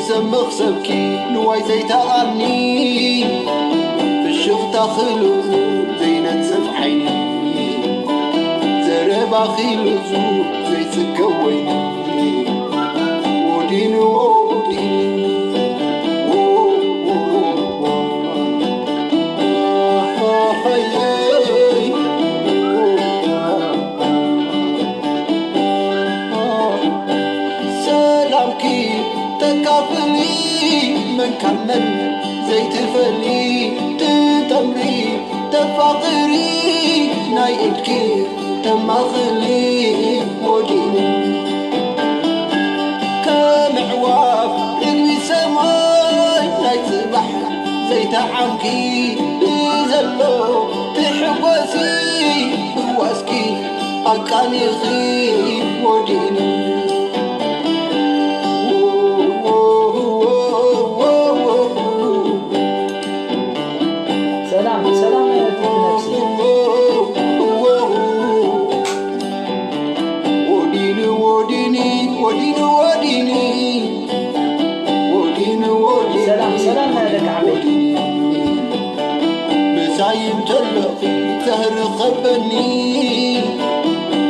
ዘመኽሰብኪ ንዋይ ዘይተኣምኒ፣ ፍሽኽታኺ ልዙብ ዘይነጽፍ ዓይኒ፣ ዘረባኺ ልዙብ ዘይጽገብ ወይኒ፣ ወዲኑ ወዲኑ። ሰላምኪ ተካፍሊ፣ መን ካብ መን ዘይትፈሊ፣ ትጠምሪ ተፋቕሪ፣ ናይ ኢድኪ ተማኽሊ፣ ወዲኑ ከም ኣዕዋፍ ርግቢ ሰማይ፣ ናይ ጽባሕ ዘይተዓምኪ፣ ብዘሎ ትሕጎሲ፣ ብዋስኪ ኣቃኒኺ፣ ወዲኑ። ሰላም ሰላም ፊት ነፍሲ። ወዲኑ ወዲኒ፣ ወዲኑ ወዲኒ፣ ወዲኑ ወዲኒ። ሰላም ሰላም ደቂ ዓበይቲ። ምሳይ እንተለኺ ተህርኸበኒ፣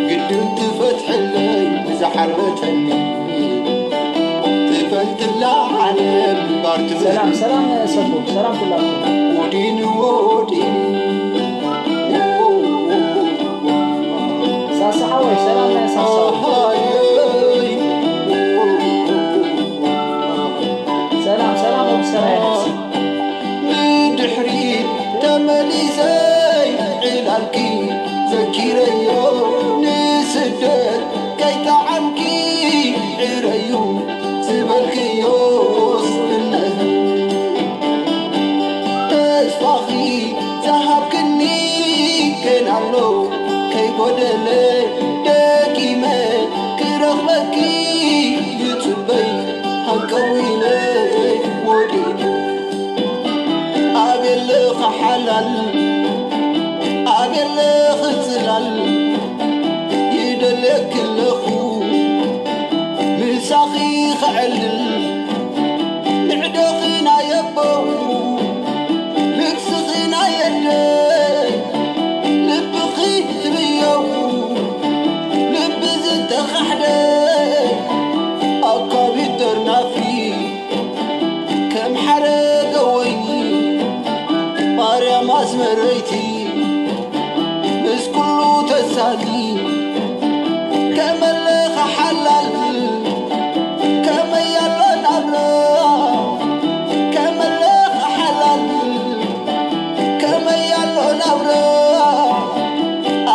ግድን ትፈትሕለይ ንዝሓርበተኒ፣ ትፈልጥላ ዓለም ባር ትብል። ሰላም ሰላም ሰቡ ሰላም ኩላኩም። ወዲኑ ወዲኑ። ሳሳ ሓወይ ሰላም ሳሳ። ሰላም ሰላም ወዲ ሰራየ ነፍሲ። ንድሕሪት ተመሊሰይ ዕላልኪ ዘኪረዮ፣ ንስደት ከይጠዓምኪ ዕረዩ ዝበልክዮ ስምምዕ፣ ተስፋኺ ዝሃብክኒ ገና ኣሎ ከይጎደለ፣ ደጊመ ክረኽበኪ ይጽበይ ሃንቀው ኢለ ወዲነ። ኣቤለኺ ሓላል፣ ኣቤለኺ ጽላል፣ ይደልየኪ ኣለኹ ምሳኺ ክዕልል። ንዕዶኺ ናይ ኣቦ፣ ልግስኺ ናይ ኣደ፣ ልብኺ ትብዮ፣ ልቢ ዝተኻሕደ፣ ኣካቢት ጠርናፊ ከም ሓረገ ወይኒ፣ ማርያም ኣስመረይቲ ምስ ኩሉ ተሳኒ። ከመለኻ ሓላል፣ ከመይ ኣሎ ናብራ፣ ከመለኻ ሓላል፣ ከመይ ኣሎ ናብራ፣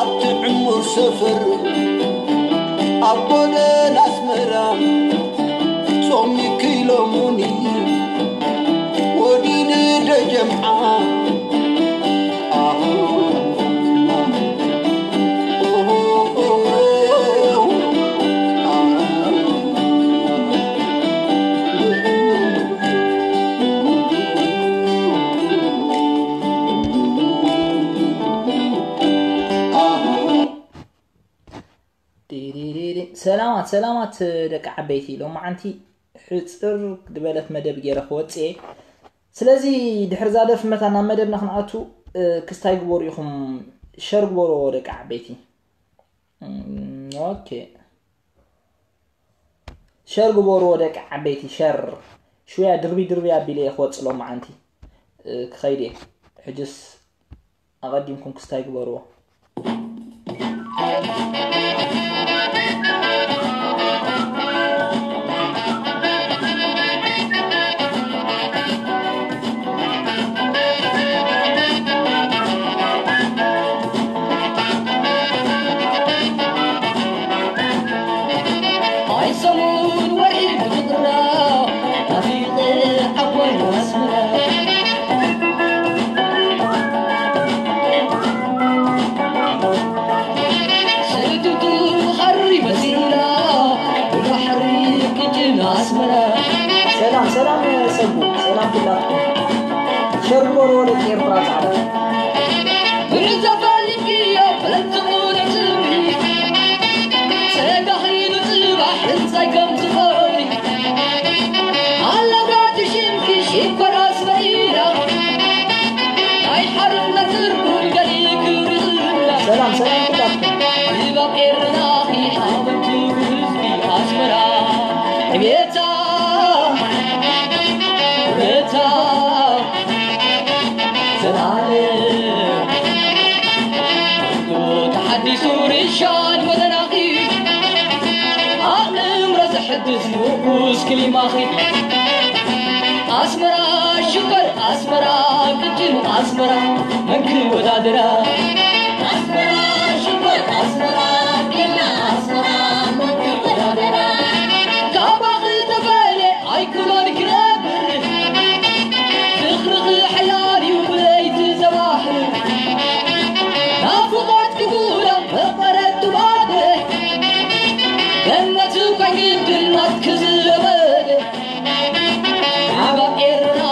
ኣብቲ ዕሙር ሰፈር፣ ኣብ ጎደና ኣስመራ፣ ጾም ይክይሎሙኒ ወዲኒ ደጀምዓ። ዲዲዲዲ። ሰላማት ሰላማት ደቂ ዓበይቲ፣ ሎማዓንቲ ሕፅር ዝበለት መደብ ገይረ ክወፅእ እየ። ስለዚ ድሕሪ እዛ ደርፊ መታ ናብ መደብና ክንኣቱ እ፣ ክስታይ ግበሩ ኢኹም፣ ሸር ግበርዎ ደቂ ዓበይቲ። እም፣ ኦኬ፣ ሸር ግበርዎ ደቂ ዓበይቲ፣ ሸር። ሽውያ ድርቢ ድርቢ ኣቢለ እየ ክወፅእ ሎማዓንቲ እ፣ ክኸይድ እየ። ሕጅስ ኣቐዲምኩም ክስታይ ግበርዎ። ኣይ ሰሙን ወርሒ ብፍቕርና ናፊቐ ዓባይ ኣስመራ። ስቱቱ ባሕሪ በሲላ ብባሕሪ ቅጭን ኣስመራ። ሰላም ሰላም ሰቡ፣ ሰላም ኩላትኩም። ሸር ግበርዎ ደቂ ኤርትራ ጻዕዳ። ብዕዘባ ልብዮ በቲ ቁሩዕ ትብሊ፣ ጸጋኺ ንጽባሕ ህንጻይ ከም ትኾኒ። ኣላ ኣስመራ ሽኮር ኣስመራ ቅጭን ኣስመራ መን ክወዳደራ ኣስመራ ሽኮር ኣስመራ ቅጭን ኣስመራ መን ክወዳደራ ካባኺ ተፈለ ኣይክሎን ክነብር ዝኽርኺ ሓያል እዩ ብለይቲ ዘባሕር ናፍቖት ክቡራ መቐረት ባደ ገነት እኳ ግድናት ክዝለበደ ኣብ ኤርትራ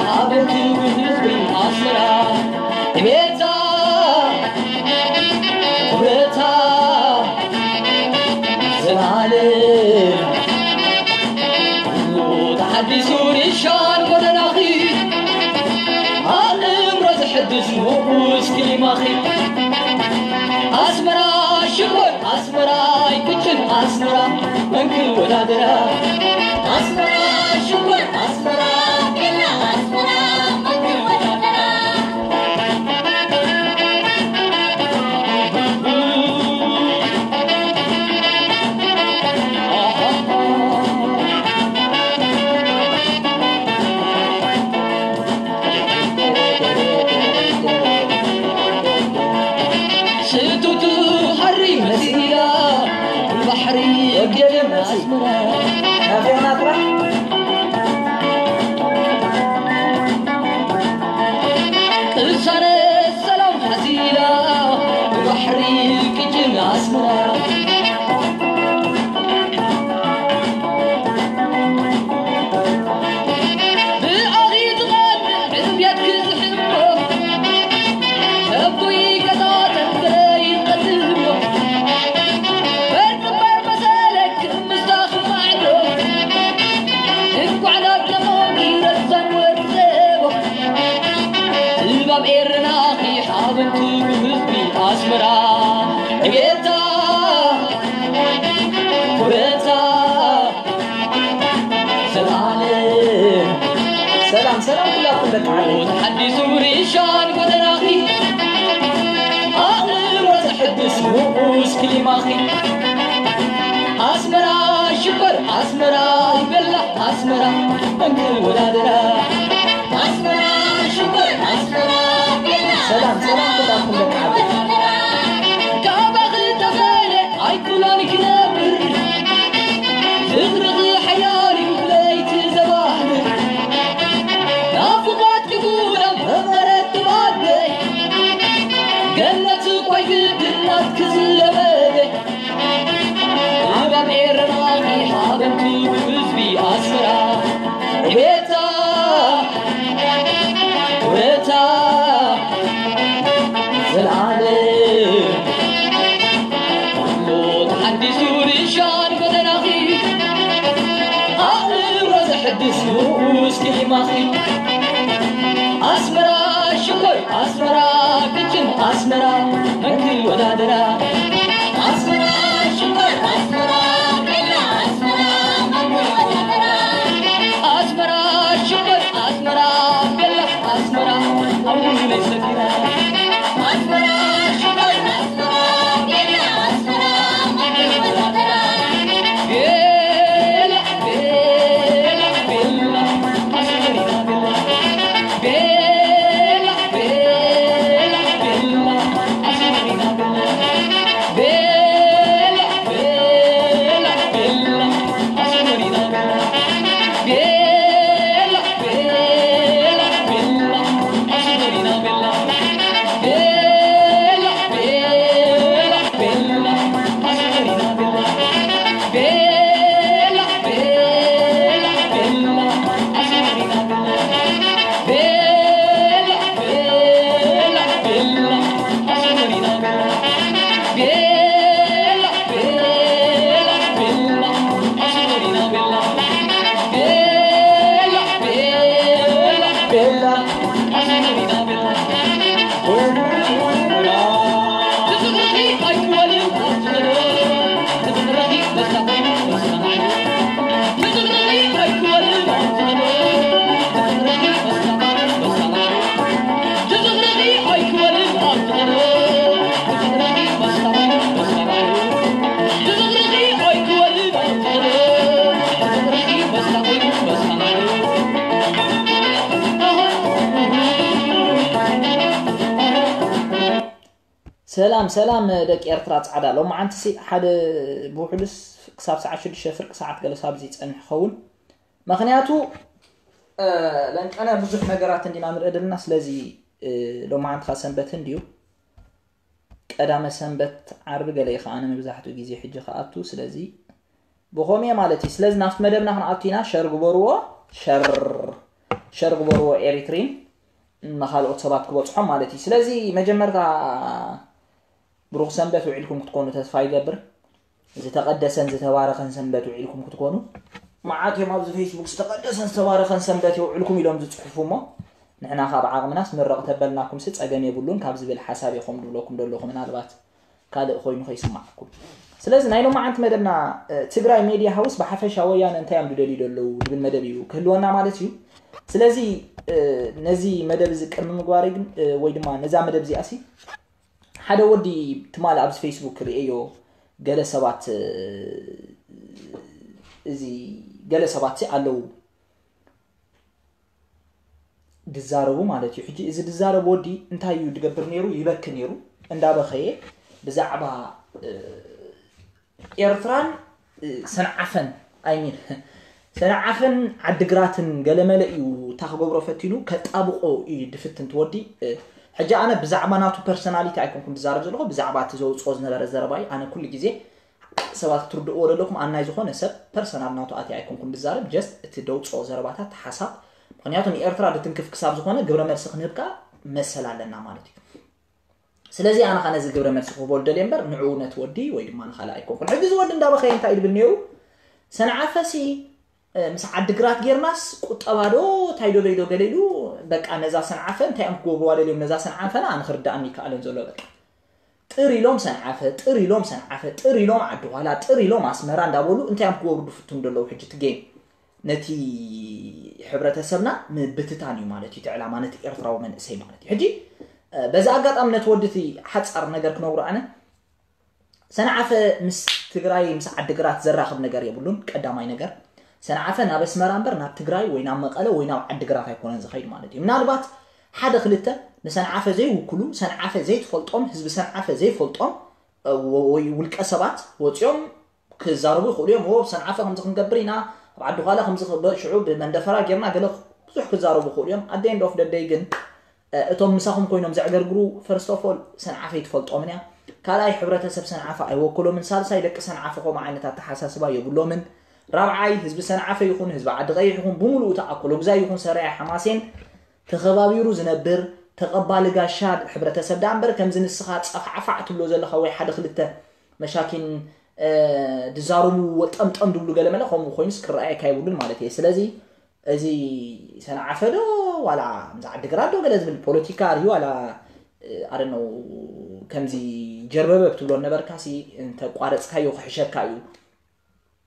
ሓበንቲ ህዝቢ ኣስመራ ቤታ ኩረታ ዘላለ ኩሉ ተሓዲሱ ሪሻን ጎደናኺ ኣእምሮ ዘሕድስ ንኡስ ክሊማኺ ኣስመራ ሽኮር ኣስመራ ኣይቅጭን ኣስመራ መን ክወዳደራ ኣስመራ ሽኮር ኣስመራ ቤላ ኣስመራ መን ክወዳደራ ስቱቱ ሃሪ መሲላ ባሕሪ ወገን ኣስመራ ናፊቕና ጥራሕ ቅሳነ ሰላም ሓዚላ ባሕሪ ቅጅን ኣስመራ ብኣኺ ዝቐንዕ ዕብየት ክዝሕሞ ሸጉይ ገዛ ተንበረ ይቀትሎ በርበር መሰለክ ምስታ ክማዕዶ እንኳዕ ናብ ደሞም ይረሳን ወርዘቦ እልባብ ኤርናኺ ሓበንቲ ብህዝቢ ኣስመራ ዕቤታ ኩረታ ሰላም ሰላም ሰላም ኩላኩም ደቂ ዓደይ ሓዲሱ ሪሻን ጎደናኺ ኣእምሮ ዘሕድስ ንኡስ ክሊማኺ ኣስመራ ሽኮር ኣስመራ ይበላ ኣስመራ እንክወዳደራ ኣስመራ ሽኮር ኣስመራ ይበላ ሰላም ሰላም ኩላኩም ደቂ ዓደይ ካባኺ ተፈለ ኣይኩላን ክነብር ዝኽርኺ ሓያል እዩ ለይቲ ዘባህር ናፍቖት ክቡራ መቐረት ባደይ ገነት እኳ ይግድናት ክዝለበደ ኣብ ኤረናቂ ሓበንቲ ህዝቢ ኣስመራ ቤታ ውረታ ዘልዓለም ኩሉ ተሓዲሱ ርሻን ጎደናኺ ኣእምሮ ዘሕድስ ንኡስ ክሊማኺ ኣስመራ ሽኮር ኣስመራ ክችን ኣስመራ መን ክወዳደራ ኣስመራ ሽኮር ኣስመራ ቤላ ኣስመራ መን ክወዳደራ ኣስመራ ሽኮር ኣስመራ ቤላ ኣስመራ ኣውሉ ለይሰኪራ ኣስመራ ሽኮር ኣስመራ ቤላ ኣስመራ መን ክወዳደራ ቤላ ቤላ ቤላ ኣስመራ ቤላ ቤላ ቤላ ቤላ ኣስመራ ቤላ ሰላም ሰላም ደቂ ኤርትራ ጻዕዳ። ሎማዓንቲ ሲ ሓደ ብውሕዱስ ክሳብ ሰዓት ሽዱሽተ ፍርቂ ሰዓት ገለ ሳብ እዚ ይጸንሕ ይኸውን። ምኽንያቱ ለንቀነ ብዙሕ ነገራት እንዲና ንርኢ ዘለና። ስለዚ ሎማዓንቲ ኸ ሰንበት እንድዩ፣ ቀዳመ ሰንበት ዓርቢ ገለ እዩ ኸዓ ንመብዛሕትኡ ግዜ ሕጂ ክኣቱ። ስለዚ ብኸምኡ ማለት እዩ። ስለዚ ናብቲ መደብና ክንኣቱ ኢና። ሸር ግበርዎ፣ ሸር ሸር ግበርዎ ኤሪትሪን ንኻልኦት ሰባት ክበጽሖም ማለት እዩ። ስለዚ መጀመርታ ብሩኽ ሰንበት ውዒልኩም ክትኮኑ ተስፋ ይገብር። ዝተቐደሰን ዝተባረኸን ሰንበት ውዒልኩም ክትኮኑ። መዓት እዮም ኣብዚ ፌስቡክ ዝተቐደሰን ዝተባረኸን ሰንበት የውዕልኩም ኢሎም ዝጽሕፉ እሞ ንሕና ካብ ዓቕምናስ ምረቕ ተበልናኩምሲ ጸገም የብሉን ካብ ዝብል ሓሳብ እየ ከም ድብለኩም ዘለኹ። ምናልባት ካልእ ኮይኑ ከይስማዓኩም። ስለዚ ናይ ሎማዓንቲ መደብና ትግራይ ሜድያ ሃውስ ብሓፈሻ ወያነ እንታይ እዮም ዝደልዩ ዘለዉ ዝብል መደብ እዩ ክህልወና ማለት እዩ። ስለዚ ነዚ መደብ እዚ ቅድሚ ምግባረይ ግን ወይ ድማ ነዛ መደብ እዚኣ ሲ ሓደ ወዲ ትማሊ ኣብዚ ፌስቡክ ርእየዮ ገለ ሰባት እዚ ገለ ሰባት ኣለዉ ድዛረቡ ማለት እዩ። ሕጂ እዚ ድዛረብ ወዲ እንታይ እዩ ድገብር ነይሩ? ይበኪ ነይሩ። እንዳበኸየ ብዛዕባ ኤርትራን ሰንዓፈን ኣይሚን ሰንዓፈን ዓድግራትን ገለመለ እዩ እታ ክገብሮ ፈቲኑ ከጣብቆ እዩ ድፍትን ትወዲ። ሕጂ ኣነ ብዛዕባ ናቱ ፐርሰናሊቲ ኣይኮንኩም ዝዛረብ ዘለኹ፣ ብዛዕባ እቲ ዘውፅኦ ዝነበረ ዘረባ እዩ። ኣነ ኩሉ ግዜ ሰባት ክትርድእዎ ዘለኩም ኣናይ ዝኾነ ሰብ ፐርሰናል ናቱ ኣትየ ኣይኮንኩም ዝዛረብ፣ ጀስት እቲ ደውፅኦ ዘረባታት ሓሳብ። ምክንያቱ ንኤርትራ ድትንክፍ ክሳብ ዝኾነ ግብረ መልሲ ክንህብ ከዓ መሰል ኣለና ማለት እዩ። ስለዚ ኣነ ከዓ ነዚ ግብረ መልሲ ክህቦ ዝደልየ እምበር ንዕኡ ነቲ ወዲ ወይ ድማ ንካልእ ኣይኮንኩን። ሕጂ እዚ ወዲ እንዳበኸየ እንታይ ድብል ነይሩ? ሰንዓፈሲ ምስ ዓድግራት ጌርናስ ቁጠባ ዶ እንታይ ዶ በይዶ ገለ ኢሉ። በቃ ነዛ ሰንዓፈ እንታይ እዮም ክገብርዋ ደልዮም ነዛ ሰንዓፈና ኣነ ክርዳእኒ ይከኣለን ዘሎ። በቃ ጥር ኢሎም ሰንዓፈ፣ ጥር ኢሎም ሰንዓፈ፣ ጥር ኢሎም ዓዲ ኋላ፣ ጥር ኢሎም ኣስመራ እንዳበሉ እንታይ እዮም ክገብሩ ድፍትኑ ደለዉ? ሕጂ እቲ ጌም ነቲ ሕብረተሰብና ምብትታን እዩ ማለት እዩ እቲ ዕላማ፣ ነቲ ኤርትራዊ መንእሰይ ማለት እዩ። ሕጂ በዚ ኣጋጣሚ ነቲ ወዲ እቲ ሓጻር ነገር ክነግሮ ኣነ ሰንዓፈ ምስ ትግራይ ምስ ዓድግራት ዘራኽብ ነገር የብሉን። ቀዳማይ ነገር ሰንዓፈ ናብ ኣስመራ እምበር ናብ ትግራይ ወይ ናብ መቐለ ወይ ናብ ዓድግራት ኣይኮነን ዝኸይድ ማለት እዩ። ምናልባት ሓደ ክልተ ንሰንዓፈ ዘይውክሉ ሰንዓፈ ዘይትፈልጦም ህዝቢ ሰንዓፈ ዘይፈልጦም ወይ ውልቀ ሰባት ወፂኦም ክዛረቡ ይኽእሉ እዮም። ዎ ሰንዓፈ ከምዚ ክንገብር ኢና ኣብ ዓዲ ኳላ ከምዚ ክበ ሽዑ ብመንደፈራ ጌርና ገለ ብዙሕ ክዛረቡ ይኽእሉ እዮም። ኣደይ እንደ ኦፍ ደደይ ግን እቶም ምሳኹም ኮይኖም ዘዕገርግሩ ፈርስት ኦፍ ኦል ሰንዓፈ ይትፈልጦምን እያ። ካልኣይ ሕብረተሰብ ሰንዓፈ ኣይወክሎምን። ሳልሳይ ደቂ ሰንዓፈ ከምኡ ዓይነት ኣተሓሳስባ የብሎምን። ራብዓይ ህዝቢ ሰንዓፈ ይኹን ህዝቢ ዓዲ ቀይሕ ይኹን ብምሉኡ እቲ ኣኮሎግዛይ ይኹን ሰራየ ሓማሴን ተኸባቢሩ ዝነብር ተቐባሊ ጋሻ ሕብረተሰብ ደኣ እምበር ከምዚ ንስኻ ጸፋዕፋዕ ትብሎ ዘለኻ ወይ ሓደ ክልተ መሻኪን ድዛረቡ ጠምጠም ድብሉ ገለ መለ ከምኡ ኮይኑስ ክረኣየካ የብሉን ማለት እየ። ስለዚ እዚ ሰንዓፈ ዶ ዋላ ምስ ዓዲግራት ዶ ገለ ዝብል ፖለቲካ ድዩ ዋላ ኣደነው ከምዚ ጀርበበ ብትብሎ ነበርካ ሲ እንተቋረፅካዮ ክሕሸካ እዩ።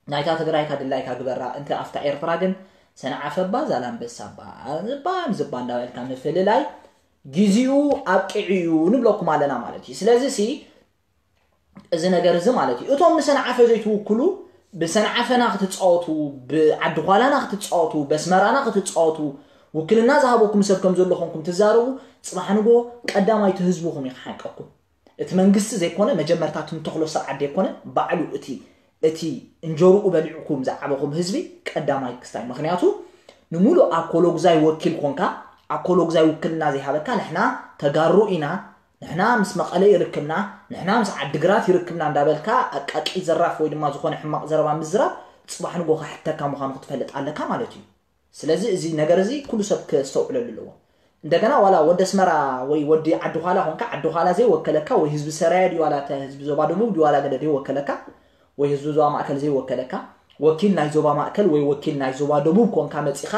ናይታ ትግራይካ ድላይካ ግበራ እንተ ኣፍታ ኤርትራ ግን ሰንዓፈ ባ ዛላንበሳ ባ ዝባ ንዝባ እንዳበልካ ምፍልላይ ግዜኡ ኣብቂዑ እዩ ንብለኩም ኣለና ማለት እዩ። ስለዚ ሲ እዚ ነገር እዚ ማለት እዩ እቶም ንሰንዓፈ ዘይትውክሉ ብሰንዓፈና ክትፃወቱ ብዓዲ ኳላና ክትፃወቱ በስመራና ክትፃወቱ ውክልና ዝሃበኩም ሰብ ከም ዘሎ ኮንኩም ትዛረቡ ፅባሕ ንጎ ቀዳማይቲ ህዝብኹም እዩ ክሓንቀኩም። እቲ መንግስቲ ዘይኮነ መጀመርታ ትንተኽሎ ስርዓት ዘይኮነ ባዕሉ እቲ እቲ እንጀርኡ በሊዕኩም ዝዓበኹም ህዝቢ ቀዳማይ ክስታይ ምክንያቱ ንምሉእ ኣኮሎግዛይ ወኪል ኮንካ ኣኮሎግዛይ ውክልና ዘይሃበካ ንሕና ተጋሩ ኢና ንሕና ምስ መቐለ ይርክብና ንሕና ምስ ዓድግራት ይርክብና እንዳበልካ ኣቃቂ ዘራፍ ወይ ድማ ዝኾነ ሕማቕ ዘረባ ምዝራብ ፅባሕ ንጎ ከሕተካ ምዃኑ ክትፈልጥ ኣለካ ማለት እዩ። ስለዚ እዚ ነገር እዚ ኩሉ ሰብ ከስተውዕለሉ ኣለዎ። እንደገና ዋላ ወዲ ኣስመራ ወይ ወዲ ዓዲ ኳላ ኮንካ ዓዲ ኳላ ዘይወከለካ ወይ ህዝቢ ሰራየ ድዩ ዋላ ህዝቢ ዞባ ደቡብ ድዩ ዋላ ገለ ዘይወከለካ ወይ ህዝቢ ዞባ ማእከል ዘይወከለካ ወኪል ናይ ዞባ ማእከል ወይ ወኪል ናይ ዞባ ደቡብ ኮንካ መፂኻ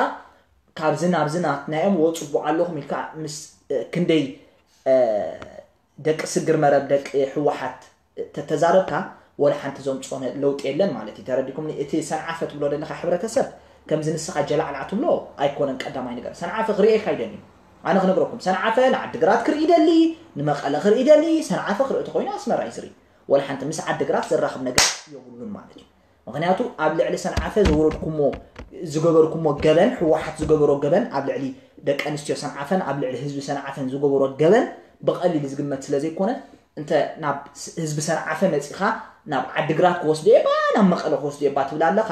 ካብዚ ናብዚ ናትናዮም ወ ፅቡቅ ኣለኹም ኢልካ ምስ ክንደይ ደቂ ስግር መረብ ደቂ ህወሓት ተተዛረብካ ወላ ሓንቲ ዘምፅኦ ለውጢ የለን ማለት እዩ። ተረዲኩም እቲ ሰንዓፈ ትብሎ ዘለካ ሕብረተሰብ ከምዚ ንስኻ ጀላዕላዕ ትብሎ ኣይኮነን። ቀዳማይ ነገር ሰንዓፈ ክርእየካ ይደሊ። ኣነ ክነግረኩም ሰንዓፈ ንዓድግራት ክርኢ ይደሊ፣ ንመቐለ ክርኢ ይደሊ። ሰንዓፈ ክርኢ ተኮይኑ ኣስመራ እዩ ዝርኢ። ወላ ሓንቲ ምስ ዓድግራት ዘራኽብ ነገር የብሉን ማለት እዩ። ምክንያቱ ኣብ ልዕሊ ሰንዓፈ ዘውረድኩሞ ዝገበርኩሞ ገበን፣ ህወሓት ዝገበሮ ገበን፣ ኣብ ልዕሊ ደቂ ኣንስትዮ ሰንዓፈን ኣብ ልዕሊ ህዝቢ ሰንዓፈን ዝገበሮ ገበን ብቐሊል ዝግመት ስለ ዘይኮነ፣ እንተ ናብ ህዝቢ ሰንዓፈ መፂኻ ናብ ዓድግራት ክወስዶ የባ ናብ መቐለ ክወስዶ የባ ትብል ኣለኻ።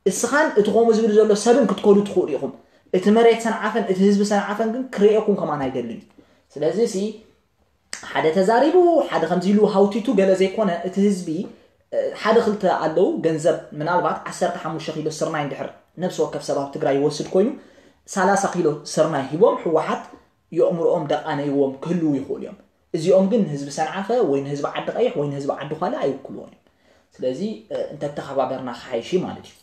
እስኻን እቲ ከምኡ ዝብል ዘሎ ሰብን ክትከዱ ትኽእሉ ኢኹም። እቲ መሬት ሰንዓፈን እቲ ህዝቢ ሰንዓፈን ግን ክርእየኩም ከማን ኣይደልን እዩ። ስለዚ ሲ ሓደ ተዛሪቡ ሓደ ከምዚ ኢሉ ሃውቲቱ ገለ ዘይኮነ፣ እቲ ህዝቢ ሓደ ክልተ ኣለዉ። ገንዘብ ምናልባት ዓሰርተ ሓሙሽተ ኪሎ ስርናይ እንድሕር ነብሲ ወከፍ ሰብ ኣብ ትግራይ ይወስድ ኮይኑ፣ ሰላሳ ኪሎ ስርናይ ሂቦም ህወሓት የእምሮኦም ደቓነይዎም ክህልዉ ይኽእሉ እዮም። እዚኦም ግን ንህዝቢ ሰንዓፈ ወይ ንህዝቢ ዓዲ ቀይሕ ወይ ንህዝቢ ዓዲ ኳላ ኣይውክልዎን እዮም። ስለዚ እንተተኸባበርና ክሓይሽ ማለት እዩ።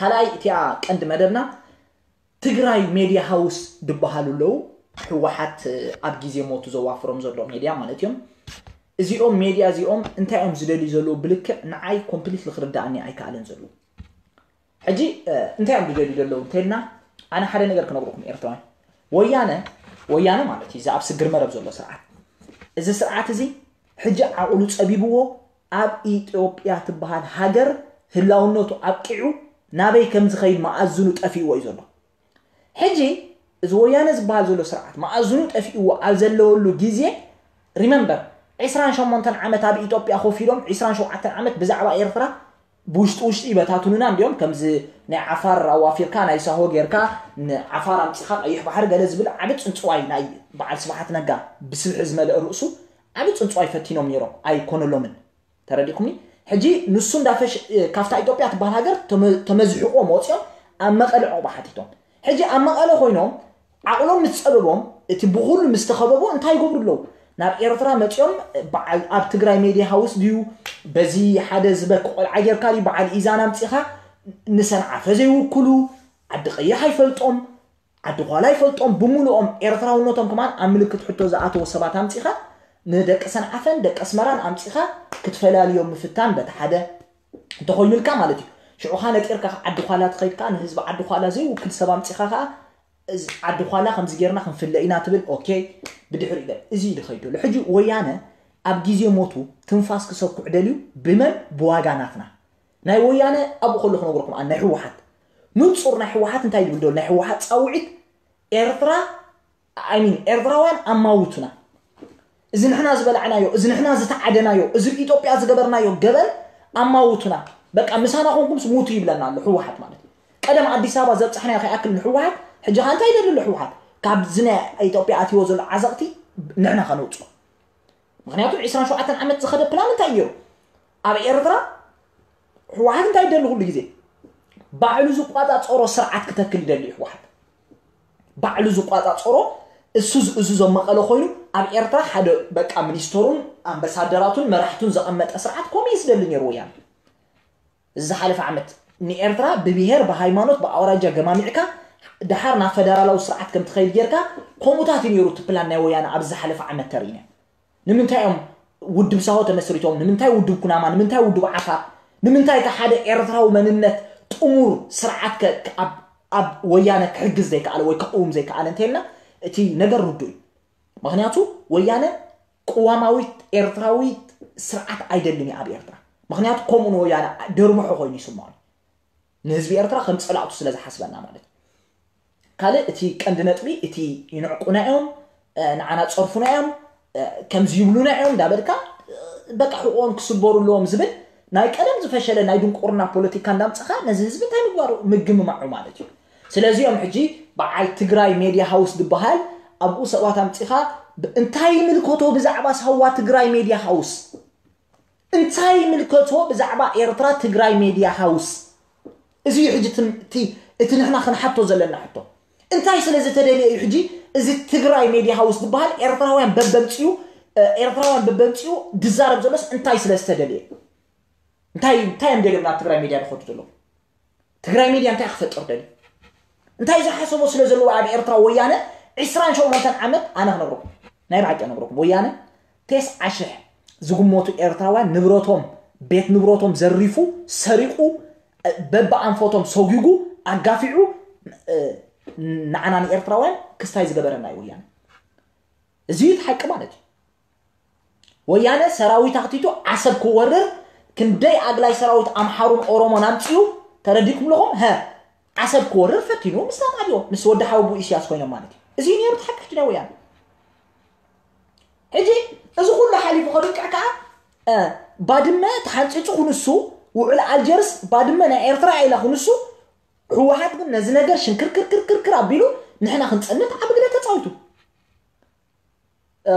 ካልኣይ እቲኣ ቀንዲ መደብና ትግራይ ሜድያ ሃውስ ዝበሃሉ ኣለዉ። ህወሓት ኣብ ግዜ ሞቱ ዘዋፍሮም ዘሎ ሜድያ ማለት እዮም። እዚኦም ሜድያ እዚኦም እንታይ እዮም ዝደልዩ ዘለዉ ብልክዕ ንዓይ ኮምፕሊትሊ ክርዳእኒ ኣይከኣለን ዘለዉ። ሕጂ እንታይ እዮም ዝደልዩ ዘለዉ እንተልና፣ ኣነ ሓደ ነገር ክነግረኩም ኤርትራውያን፣ ወያነ ወያነ ማለት እዩ እዚ ኣብ ስግር መረብ ዘሎ ስርዓት። እዚ ስርዓት እዚ ሕጂ ዓቕሉ ጸቢብዎ ኣብ ኢትዮጵያ ትበሃል ሃገር ህላውነቱ ኣብቂዑ ናበይ ከም ዝኸይድ መኣዝኑ ጠፊእዎ እዩ ዘሎ። ሕጂ እዚ ወያነ ዝበሃል ዘሎ ስርዓት መኣዝኑ ጠፊእዎ ኣብ ዘለወሉ ግዜ፣ ሪመምበር፣ ዕስራን ሸሞንተን ዓመት ኣብ ኢትዮጵያ ኮፍ ኢሎም ዕስራን ሸውዓተን ዓመት ብዛዕባ ኤርትራ ብውሽጢ ውሽጢ ይበታትኑና እንዲዮም። ከምዚ ናይ ዓፋር ኣዋፊርካ ናይ ሳሆ ጌርካ ንዓፋር ኣምፂኻ ቀይሕ ባሕሪ ገለ ዝብል ዓቢ ፅንፅዋይ ናይ በዓል ስብሓት ነጋ ብስብሒ ዝመልአ ርእሱ ዓቢ ፅንፅዋይ ፈቲኖም ነይሮም ኣይኮነሎምን። ተረዲኹምኒ? ሕጂ ንሱ እንዳፈሽ ካብታ ኢትዮጵያ ትበሃል ሃገር ተመዝሕቆም ወፂኦም ኣብ መቐለ ዕቑባ ሓቲቶም። ሕጂ ኣብ መቐለ ኮይኖም ዓቕሎም ምስ ጸበቦም እቲ ብኹሉ ምስ ተኸበቡ እንታይ ይገብሩ ኣለዉ? ናብ ኤርትራ መፂኦም በዓል ኣብ ትግራይ ሜድያ ሃውስ ድዩ በዚ ሓደ ዝበክ ቆልዓ ጌርካ ድዩ በዓል ኢዛና ኣምፂኻ ንሰንዓፈ ዘይውክሉ ዓዲ ቀይሕ ኣይፈልጦም ዓዲ ኳላ ኣይፈልጦም ብምሉኦም ኤርትራውነቶም ከማን ኣብ ምልክት ሕቶ ዝኣተዎ ሰባት ኣምፂኻ ንደቂ ሰንዓፈን ደቂ ኣስመራን ኣምፂኻ ክትፈላልዮም ምፍታን በቲ ሓደ እንተኾይኑልካ ማለት እዩ። ሽዑኻ ነጢርካ ዓዲ ኳላ ትኸይድ ከኣ ንህዝቢ ዓዲ ኳላ ዘይውክል ሰብ ኣምፂኻ ከኣ ዓዲ ኳላ ከምዚ ጌርና ክንፍለ ኢና ትብል። ኦኬ፣ ብድሕሪ ገ እዚ እዩ ዝኸይድ ዘሎ። ሕጂ ወያነ ኣብ ግዜ ሞቱ ትንፋስ ክሰኩዕ ደልዩ ብመን ብዋጋ ናትና ናይ ወያነ ኣብኡ ከሎ ክነግረኩም ኣነ ናይ ህወሓት ንፁር ናይ ህወሓት እንታይ ዝብል ዘሎ ናይ ህወሓት ፃውዒት ኤርትራ ኣይሚን ኤርትራውያን ኣማውቱና። እዚ ንሕና ዝበላዕናዮ፣ እዚ ንሕና ዝተዓደናዮ፣ እዚ ኢትዮጵያ ዝገበርናዮ ገበን ኣማውቱና። በቃ ምሳና ኮንኩም ስሙቱ ይብለና ኣሎ ህወሓት ማለት እዩ። ቀደም ኣዲስ ኣበባ ዘብፃሕናዮ ከይኣክል ንህወሓት ሕጂ ኸ እንታይ ይደሊ ኣሎ ህወሓት? ካብዚ ናይ ኢትዮጵያ ኣትይዎ ዘሎ ዓዘቕቲ ንሕና ከነውፅኦ። ምክንያቱ ዕስራን ሸውዓተን ዓመት ዝኸደ ፕላን እንታይ እዩ? ኣብ ኤርትራ ህወሓት እንታይ ይደሊ ኩሉ ግዜ ባዕሉ ዝቋፃፀሮ ስርዓት ክተክል ይደሊ እዩ ህወሓት። ባዕሉ ዝቋፃፀሮ እሱ ዝእዝዞ መቐለ ኮይኑ ኣብ ኤርትራ ሓደ በቃ ሚኒስተሩን ኣምበሳደራቱን መራሕቱን ዘቐመጠ ስርዓት ከምኡ እዩ ዝደሊ ነይሩ ወያነ። እዚ ዝሓለፈ ዓመት ንኤርትራ ብብሄር ብሃይማኖት ብኣውራጃ ገማሚዕካ ድሓር ናብ ፈደራላዊ ስርዓት ከም ትኸይድ ጌርካ ከምኡታት እዩ ነይሩ እቲ ፕላን ናይ ወያነ ኣብዚ ዝሓለፈ ዓመት ተርእይና። ንምንታይ እዮም ውድብ ሳሆ ተመስሪቶም? ንምንታይ ውድብ ኩናማ? ንምንታይ ውድብ ዓፋር? ንምንታይ እቲ ሓደ ኤርትራዊ መንነት ጥሙር ስርዓት ከ- ከ- ኣብ- ኣብ ወያነ ክሕግዝ ዘይከኣለ ወይ ክቕውም ዘይከኣለ እንተልና እቲ ነገር ርዱእ እዩ። ምክንያቱ ወያነ ቅዋማዊት ኤርትራዊት ስርዓት ኣይደልን እዩ ኣብ ኤርትራ። ምክንያቱ ከምኡ ንወያነ ደርምሖ ኮይኑ ይስምዖ ንህዝቢ ኤርትራ ከም ፀላእቱ ስለ ዝሓስበና ማለት እዩ። ካልእ እቲ ቀንዲ ነጥቢ እቲ ይንዕቁና እዮም፣ ንዓና ፀርፉና እዮም፣ ከምዚ ይብሉና እዮም እንዳበልካ በቃ ሕቆም ክስበሩ ኣለዎም ዝብል ናይ ቀደም ዝፈሸለ ናይ ድንቁርና ፖለቲካ እንዳምፅኻ ነዚ ህዝቢ እንታይ ምግባሩ ምግምማዑ ማለት እዩ። ስለዚ እዮም ሕጂ በዓል ትግራይ ሜድያ ሃውስ ዝበሃል ኣብኡ ሰባት ኣምፂኻ እንታይ ይምልከቶ ብዛዕባ ሳዋ ትግራይ ሜድያ ሃውስ እንታይ ይምልከቶ ብዛዕባ ኤርትራ ትግራይ ሜድያ ሃውስ? እዚ እዩ ሕጂ እቲ ንሕና ክንሓቶ ዘለና ሕቶ። እንታይ ስለ ዝተደልየ እዩ ሕጂ እዚ ትግራይ ሜድያ ሃውስ ዝበሃል ኤርትራውያን በበምፅኡ ኤርትራውያን በበምፅኡ ድዛረብ ዘሎስ እንታይ ስለ ዝተደልየ? እንታይ እንታይ እዮም ደልዮም ናብ ትግራይ ሜድያ ዝኸዱ ዘለዉ? ትግራይ ሚድያ እንታይ ክፈጥር ደልዩ? እንታይ ዝሓሰቦ ስለ ዘለዎ ኣብ ኤርትራ ወያነ ዕስራን ሸሞንተን ዓመት ኣነ ክነግረኩም ናይ ብሓቂ ነግረኩም ወያነ ቴስዓ ሽሕ ዝግመቱ ኤርትራውያን ንብረቶም ቤት ንብረቶም ዘሪፉ ሰሪቁ በብኣንፈቶም ሰጒጉ ኣጋፊዑ ንዓና ንኤርትራውያን ክስታይ ዝገበረና እዩ ወያነ። እዚ እዩ እቲ ሓቂ ማለት እዩ። ወያነ ሰራዊት ኣኽቲቱ ዓሰብ ክወርር ክንደይ ኣግላይ ሰራዊት ኣምሓሩን ኦሮሞን ኣምፅኡ ተረዲእኩም ኣለኹም። ሀ ዓሰብ ክወርር ፈቲኑ ምስ ናጣልዮ ምስ ወዲ ሓወቡ ኢስያስ ኮይኖም ማለት እዩ። እዚ እዩ ነይሩ እቲ ሓቂ ሕጂ ናይ ወያነ። ሕጂ እዚ ኩሉ ሓሊፉ ከብቅዕ ከዓ ባድመ ተሓንፂፁ ክንሱ ውዕል ኣልጀርስ ባድመ ናይ ኤርትራ ኢላ ክንሱ ህወሓት ግን ነዚ ነገር ሽንክርክርክርክር ኣቢሉ ንሕና ክንፀንት ዓቢ ግደ ተፃዊቱ።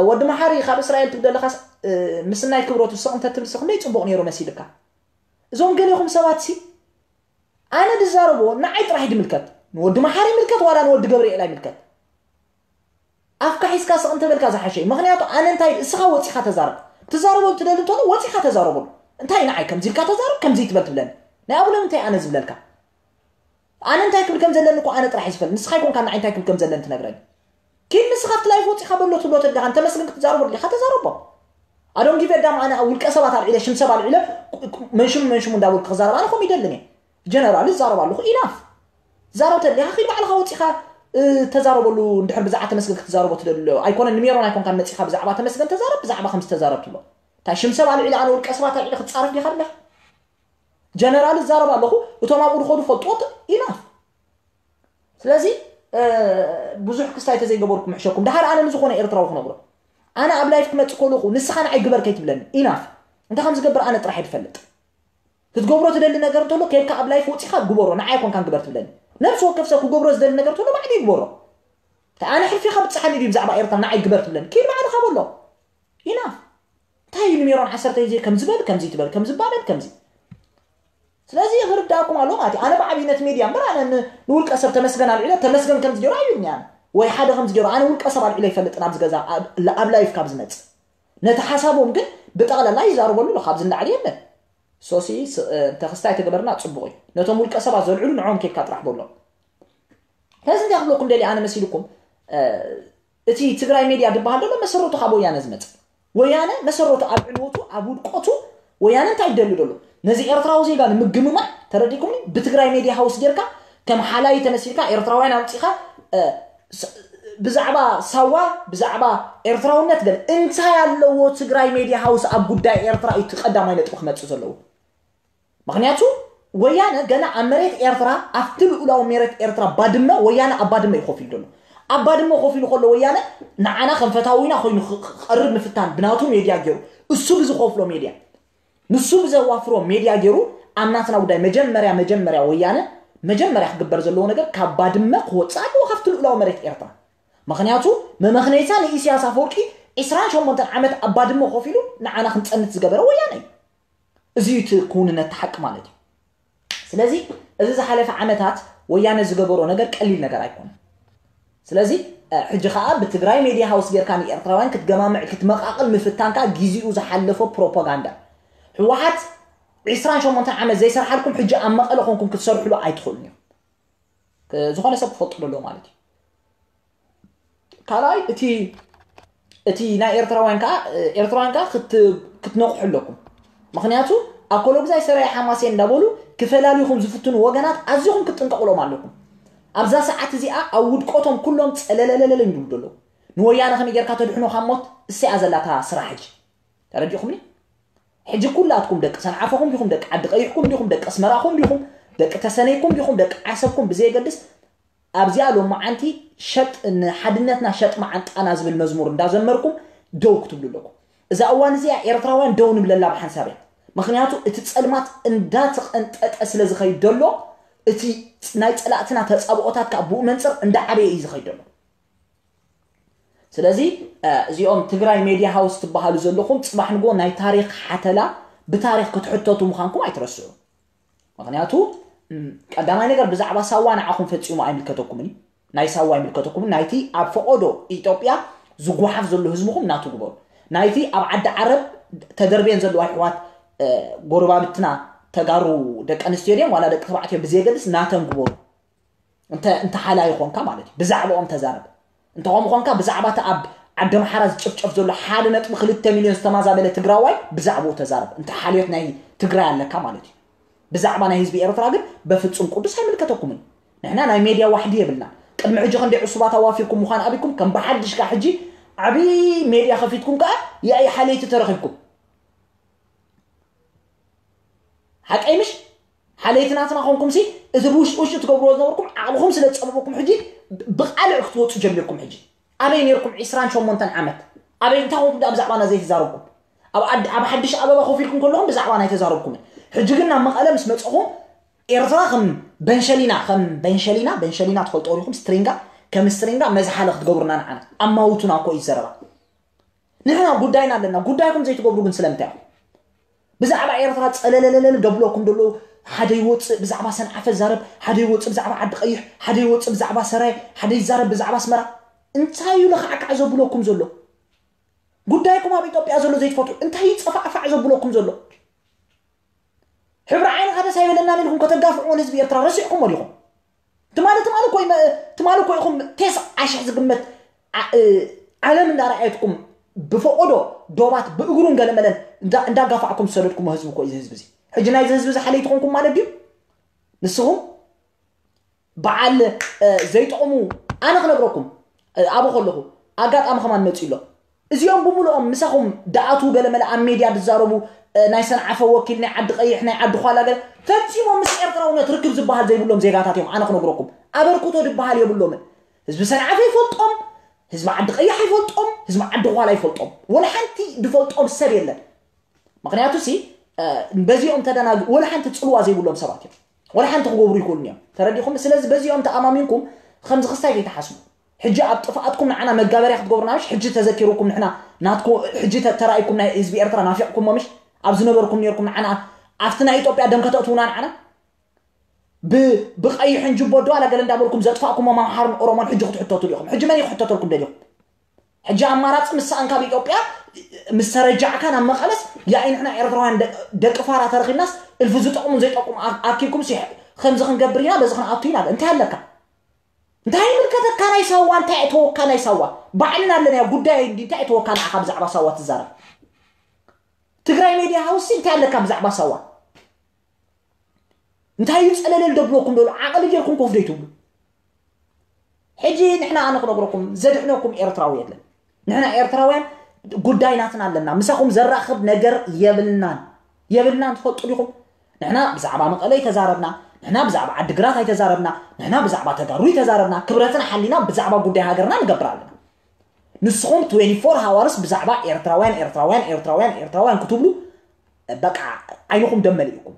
ወዲ መሓሪ ካብ እስራኤል ትብደለኻስ ምስናይ ክብረቱ ስቕ እንተትብልሲ ክንደይ ፅቡቕ ነይሩ መሲልካ። እዞም ገሌኹም ሰባት ሲ ኣነ ዝዛረቦ ንዓይ ጥራሕ ድምልከት ንወዲ መሓሪ ይምልከት ዋላ ንወዲ ገብርኤል ኣይምልከት። ኣፍካ ሒዝካ ስቕ እንተበልካ ዝሓሸ እዩ። ምክንያቱ ኣነ እንታይ እስኻ ወፂኻ ተዛረብ ትዛረቦ ትደሊ እንተሎ ወፂኻ ተዛረበሉ። እንታይ ንዓይ ከምዚ ኢልካ ተዛረብ ከምዚ ትበል ትብለኒ ናይ ኣቡነ ምንታይ ኣነ ዝብለልካ ኣነ እንታይ ክብል ከም ዘለኒ እኮ ኣነ ጥራሕ ይዝፈል ንስኻ ይኮንካ ንዓይ እንታይ ክብል ከም ዘለኒ ትነግረኒ። ኪድ ንስኻ ኣብቲ ላይፍ ወፂኻ በሎ ትብሎ ተደኻ እንተመስግን ክትዛረቦ ደሊኻ ተዛረቦ። ኣዶም ጊቨ ዳም ኣነ ውልቀ ሰባት ኣልዒለ ሽም ሰብ ኣልዒለ መንሽሙ መንሽሙ እንዳበልኩ ክዛረብ ኣነ ከም ይደልን እየ። ጀነራል ይዛረብ ኣለኹ ኢናፍ። ዛረብ ተድሊኻ ኺድ ባዕልኻ ወፂኻ ተዛረበሉ። እንድሕር ብዛዕባ ተመስገን ክትዛረቦ ትደሊ ኣይኮነን ንሜሮን ኣይኮንካ መፂኻ ብዛዕባ ተመስገን ተዛረብ ብዛዕባ ከም ዝተዛረብ ትብሎ እንታይ ሽም ሰብ ኣልዒለ ኣነ ውልቀ ሰባት ኣልዒለ ክትፃረፍ ዲኻ ኣለኻ። ጀነራል ይዛረብ ኣለኹ እቶም ኣብኡ ዝኸዱ ፈልጦት ኢናፍ። ስለዚ ብዙሕ ክስታይ ተዘይገበርኩ ምሕሸኩም ድሓር ኣነ ንዝኾነ ኤርትራዊ ክነግሮ ኣነ ኣብ ላይፍ ክመፅእ ከለኹ ንስኻ ንዓይ ግበር ከይትብለኒ ኢናፍ። እንታይ ከም ዝገብር ኣነ ጥራሕ እየ ዝፈልጥ። ክትገብሮ ትደሊ ነገር እንተሎ ከይድካ ኣብ ላይፍ ወፂኻ ግበሮ ንዓይ ኣይኮንካን ግበር ትብለኒ። ነብሲ ወከፍ ሰብ ክገብሮ ዝደሊ ነገር እንተሎ ባዕሉ ይግበሮ። እንታይ ኣነ ሕልፊኻ ብፅሓኒ ድዩ ብዛዕባ ኤርትራ ንዓይ ግበር ትብለኒ ኪድ ባዕልኻ በሎ። ኢናፍ። እንታይ እዩ ንሜሮን ዓሰርተ ግዜ ከም ዝበል ከምዚ ትበል ከም ዝባበል ከምዚ ስለዚ ክርዳእኩም ኣሎ ማለት ኣነ ብዓብይነት ሜድያ እምበር ኣነ ንውልቀ ሰብ ተመስገን ኣልዒለ ተመስገን ከምዚ ገይሩ ኣይብልኒ ኣነ ወይ ሓደ ከምዚ ገይሩ ኣነ ውልቀ ሰብ ኣልዒለ ይፈልጥ ናብ ዝገዛ ኣብ ላይፍ ካብ ዝመፅእ ነቲ ሓሳቦም ግን ብጠቕላላ ይዛረበሉ ኣሎ ካብዚ ንላዕሊ የለን። ሶሲ እንተ ክስታይ ተገበርና ፅቡቕ እዩ። ነቶም ውልቀ ሰባት ዘልዕሉ ንዖም ኬድካ ጥራሕ በሎም። ከዚ እንታይ ክብለኩም ደሊ ኣነ መሲልኩም እቲ ትግራይ ሜድያ ዝበሃል ዘሎ መሰረቱ ካብ ወያነ ዝመፀ ወያነ መሰረቱ ኣብ ዕንወቱ ኣብ ውድቀቱ ወያነ እንታይ ይደሊ ደሎ ነዚ ኤርትራዊ ዜጋ ንምግምማዕ ተረዲኩምኒ ብትግራይ ሜድያ ሃውስ ጌርካ ከም ሓላይ ተመሲልካ ኤርትራውያን ኣምፂኻ ብዛዕባ ሳዋ ብዛዕባ ኤርትራውነት ገለ እንታይ ኣለዎ ትግራይ ሜድያ ሃውስ ኣብ ጉዳይ ኤርትራ እዩ ቀዳማይ ነጥቢ ክመፅእ ዘለዎ። ምክንያቱ ወያነ ገና ኣብ መሬት ኤርትራ ኣብቲ ልኡላዊ መሬት ኤርትራ ባድመ ወያነ ኣብ ባድመ እዩ ኮፍ ኢሉ ዘሎ። ኣብ ባድመ ኮፍ ኢሉ ከሎ ወያነ ንዓና ከም ፈታዊና ኮይኑ ክቐርብ ምፍታን ብናቱ ሜድያ ገይሩ እሱ ብዝኸፍሎ ሜድያ ንሱ ብዘዋፍሮ ሜድያ ገይሩ ኣብ ናትና ጉዳይ መጀመርያ መጀመርያ ወያነ መጀመርያ ክግበር ዘለዎ ነገር ካብ ባድመ ክወፅእ ኣለዎ ካብቲ ልኡላዊ መሬት ኤርትራ። ምክንያቱ መመክነይታ ንኢስያስ ኣፈወርቂ ዕስራን ሸሞንተን ዓመት ኣብ ባድመ ኮፍ ኢሉ ንዓና ክንፀንት ዝገበረ ወያነ እዩ። እዚ እዩ እቲ ክውንነት ሓቂ ማለት እዩ። ስለዚ እዚ ዝሓለፈ ዓመታት ወያነ ዝገበሮ ነገር ቀሊል ነገር ኣይኮነን። ስለዚ ሕጂ ከዓ ብትግራይ ሜድያ ሃውስ ጌርካ ንኤርትራውያን ክትገማምዕ ክትመቃቅል ምፍታንካ ግዚኡ ዝሓለፎ ፕሮፓጋንዳ። ህወሓት ዕስራን ሸሞንተን ዓመት ዘይሰርሓልኩም ሕጂ ኣብ መቐለ ኮንኩም ክትሰርሕሉ ኣይትኽእሉን እዮም። ዝኾነ ሰብ ክፈልጡ ደሎ ማለት እዩ። ካልኣይ እቲ እቲ ናይ ኤርትራውያን ከዓ ኤርትራውያን ከዓ ክትነቕሑ ኣለኩም። ምክንያቱ ኣኮሎግዛይ ሰራይ ሓማሴን እንዳበሉ ክፈላልዩኹም ዝፍትኑ ወገናት ኣዝኹም ክትጥንቀቕሎም ኣለኩም። ኣብዛ ሰዓት እዚኣ ኣብ ውድቀቶም ኩሎም ፀለለለለለ ይብሉ ዘለዉ። ንወያነ ከመይ ጌርካ ተድሕኖ ካብ ሞት እሰያ ዘላታ ስራሕ ሕጂ ተረዲኹምኒ። ሕጂ ኩላትኩም ደቂ ሰንዓፈኹም ዲኹም ደቂ ዓዲ ቀይሕኩም ዲኹም ደቂ ኣስመራኹም ዲኹም ደቂ ተሰነይኩም ዲኹም ደቂ ዓሰብኩም ብዘየገድስ ኣብዚኣ ሎማዓንቲ ሸጥ ንሓድነትና ሸጥ መዓንጣና ዝብል መዝሙር እንዳዘመርኩም ደው ክትብሉ ኣለኩም። እዛ እዋን እዚኣ ኤርትራውያን ደው ንብለላ ብሓንሳብ እያ። ምክንያቱ እቲ ጸልማት እንዳተቐንጠጠ ስለ ዝኸይድ ዘሎ እቲ ናይ ጸላእትና ተጻብኦታት ከዓ ብኡ መንፅር እንዳዓበየ እዩ ዝኸይድ ዘሎ። ስለዚ እዚኦም ትግራይ ሜድያ ሃውስ ትበሃሉ ዘለኹም ፅባሕ ንጎ ናይ ታሪክ ሓተላ ብታሪክ ክትሕተቱ ምዃንኩም ኣይትረስዑ። ምክንያቱ ቀዳማይ ነገር ብዛዕባ ሳዋ ንዓኹም ፈፂሙ ኣይምልከተኩምን እዩ። ናይ ሳዋ ኣይምልከተኩምን ናይቲ ኣብ ፈቆዶ ኢትዮጵያ ዝጓሓፍ ዘሎ ህዝብኹም ናቱ ግበሩ። ናይቲ ኣብ ዓዲ ዓረብ ተደርብየን ዘለዋ ኣሕዋት ጎረባብትና ተጋሩ ደቂ ኣንስትዮ ድዮም ዋላ ደቂ ተባዕትዮ ብዘየገድስ ናተን ግበሩ። እንተ እንተ ሓላይ ኾንካ ማለት እዩ ብዛዕባኦም ተዛረብ። እንተ ከምኡ ኾንካ ብዛዕባ እቲ ኣብ ዓዲ ኣምሓራ ዝጭፍጨፍ ዘሎ ሓደ ነጥቢ ክልተ ሚልዮን ዝተማዛበለ ትግራዋይ ብዛዕባኡ ተዛረብ። እንተ ሓልዮት ናይ ትግራይ ኣለካ ማለት እዩ። ብዛዕባ ናይ ህዝቢ ኤርትራ ግን በፍጹም ቅዱስ ኣይምልከተኩምን። ንሕና ናይ ሜድያ ዋሕዲ የብልና። ቅድሚ ሕጂ ክንደይ ዕሱባት ኣዋፊርኩም ምዃን ኣቢኩም ከም ብሓድሽ ከኣ ሕጂ ዓቢ ሜድያ ከፊትኩም ከኣ ያኢ ሓለይቲ ተረኺብኩም። ሓቀይ ምሽ? ሓለይቲ ናትና ኮንኩም ሲ፣ እቲ ብውሽጢ ውሽጢ ትገብርዎ ዝነበርኩም ዓቕልኹም ስለ ዝጸበበኩም ሕጂ ብቓልዕ ክትወጹ ጀሚርኩም። ሕጂ ኣበይ ነርኩም ዕስራን ሸሞንተን ዓመት? ኣበይ እንታይ ኮንኩም ደኣ ብዛዕባና ዘይተዛረብኩም? ኣብ ዓድ-፣ ኣብ ሓድሽ ኣበባ ኮፍ ኢልኩም ከለኹም ብዛዕባና ኣይተዛረብኩምን። ሕጂ ግን ናብ መቐለ ምስ መጸኹም ኤርትራ ከም በንሸሊና፣ ከም በንሸሊና፣ በንሸሊና ትፈልጦ ዲኹም? ስትሪንጋ፣ ከም ስትሪንጋ መዝሓለ ክትገብሩና ንዓና። ኣማውቱና እኮ እዩ ዘረባ። ንሕና ጉዳይና ኣለና። ጉዳይኩም ዘይትገብሩ ግን ስለምንታይ ኢኹም? ብዛዕባ ኤርትራ ጸለለለለል ደብለኩም ደሎ፣ ሓደ ይወጽእ ብዛዕባ ሰንዓፈ ዛረብ፣ ሓደ ይወጽእ ብዛዕባ ዓዲ ቀይሕ፣ ሓደ ይወጽእ ብዛዕባ ሰራይ፣ ሓደ ይዛረብ ብዛዕባ ኣስመራ። እንታይ እዩ ለኻዕካዕ ዘብለኩም ዘሎ? ጉዳይኩም ኣብ ኢትዮጵያ ዘሎ ዘይትፈትሑ እንታይ እዩ ጸፋዕፋዕ ዘብለኩም ዘሎ? ሕብሪ ዓይንኻ ደስ ኣይበለናን ኢልኩም ከተጋፍዕዎ ንህዝቢ ኤርትራ ረሲዕኩሞ ዲኹም? ትማሊ ትማሊ እኮ ይመ-፣ ትማሊ እኮ ኢኹም ቴስዓ ሽሕ ዝግመት ዓ-፣ እ፣ ዓለም እንዳረኣየትኩም ብፈቆዶ ዶባት ብእግሩን ገለመለን እንዳ-፣ እንዳጋፋዕኩም ዝሰደድኩሞ ህዝቢ እኮ እዩ እዚ ህዝቢ እዚ። ሕጂ ናይዚ ህዝቢ እዚ ሓለይቲ ኮንኩም ማለት ድዩ? ንስኹም በዓል፣ እ፣ ዘይጠቕሙ ኣነ ክነግረኩም፣ እ፣ ኣብኡ ከለኹ ኣጋጣሚ ከማን መጺኡ ኣሎ። እዚኦም ብምልኦም ምሳኹም ደኣትዉ ገለመለ ኣብ ሜድያ ዝዛረቡ፣ እ፣ ናይ ሰንዓፈ ወኪል፣ ናይ ዓዲ ቀይሕ፣ ናይ ዓዲ ዃላ ገለ ፈጺሞም ምስ ኤርትራውነት ርክብ ዝበሃል ዘይብሎም ዜጋታት እዮም። ኣነ ክነግረኩም፣ ኣበርክቶ ዝበሃል የብሎምን። ህዝቢ ሰንዓፈ ይፈልጦም፣ ህዝቢ ዓዲ ቀይሕ ይፈልጦም፣ ህዝቢ ዓዲ ዃላ ይፈልጦም። ወላ ሓንቲ ዝፈልጦም ሰብ የለን። ምኽንያቱ ሲ፣ እ፣ በዚኦም ተደናግ-፣ ወላ ሓንቲ ጽልዋ ዘይብሎም ሰባት እዮም። ወላ ሓንቲ ክገብሩ ይኽእሉን እዮም። ተረዲኹም? ስለዚ በዚኦም ተኣማሚንኩም ከምዚ ክስታይ ከይትሓስቡ። ሕጂ ኣብ ጥፍኣትኩም ንዓና መጋበርያ ክትገብሩና ምሽ፣ ሕጂ ተዘኪሩኩም ንሕና ናትኩ-፣ ሕጂ ተ-፣ ተራኢኩም ናይ ህዝቢ ኤርትራ ናፊቕኩሞ ምሽ፣ ኣብ ዝነበርኩም ነርኩም ንዓና ኣብቲ ናይ ኢትዮጵያ ደም ከተእትዉና ንዓና ብ-፣ ብቐይሕን ጅቦ ዶ ኣላ ገለ እንዳበልኩም ዘጥፋእኩሞም ኣምሓርን ኦሮሞን ሕጂ ክትሕተቱ ዲኹም? ሕጂ መን እዩ ክሕተተልኩም ደሊኹም? ሕጂ ኣማራጺ ምስ ሰኣንካ ኣብ ኢትዮጵያ ምስ ተረጃዕካ ናብ መቐለስ ያኢ ንሕና ኤርትራውያን ደ-፣ ደቂ ፋራ ተረኺብናስ እልፊ ዝጠቕሙን ዘይጠቕሙ ኣ-፣ ኣኪብኩም ሲ ከምዚ ክንገብር ኢና በዚ ክንኣቱ ኢና። እንታይ ኣለካ? እንታይ ይምልከተካ ናይ ሳዋ? እንታይ እተወካ ናይ ሳዋ? ባዕልና ኣለና ጉዳይ እንዲ እንታይ እተወካ ንዓኻ ብዛዕባ ሳዋ ትዛረብ? ትግራይ ሜድያ ሃውስ እንታይ ኣለካ ብዛዕባ ሳዋ? እንታይ እዩ ጸለለል ደብለኩም ደሎ ዓቕሊ ጌርኩም ኮፍ ደይትብሉ? ሕጂ ንሕና ኣነ ክነግረኩም ዘድሕነኩም ኤርትራዊ የለን። ንሕና ኤርትራውያን ጉዳይ ናትና ኣለና። ምሳኹም ዘራኽብ ነገር የብልናን። የብልናን ትፈልጡ ዲኹም? ንሕና ብዛዕባ መቐለ ኣይተዛረብና፣ ንሕና ብዛዕባ ዓዲግራት ኣይተዛረብና፣ ንሕና ብዛዕባ ተጋሩ ኣይተዛረብና። ክብረትና ሓሊና ብዛዕባ ጉዳይ ሃገርና ንገብር ኣለና። ንስኹም ትዌንቲ ፎር ሃዋርስ ብዛዕባ ኤርትራውያን፣ ኤርትራውያን፣ ኤርትራውያን፣ ኤርትራውያን ክትብሉ በቃ ዓይንኹም ደም መሊእኩም።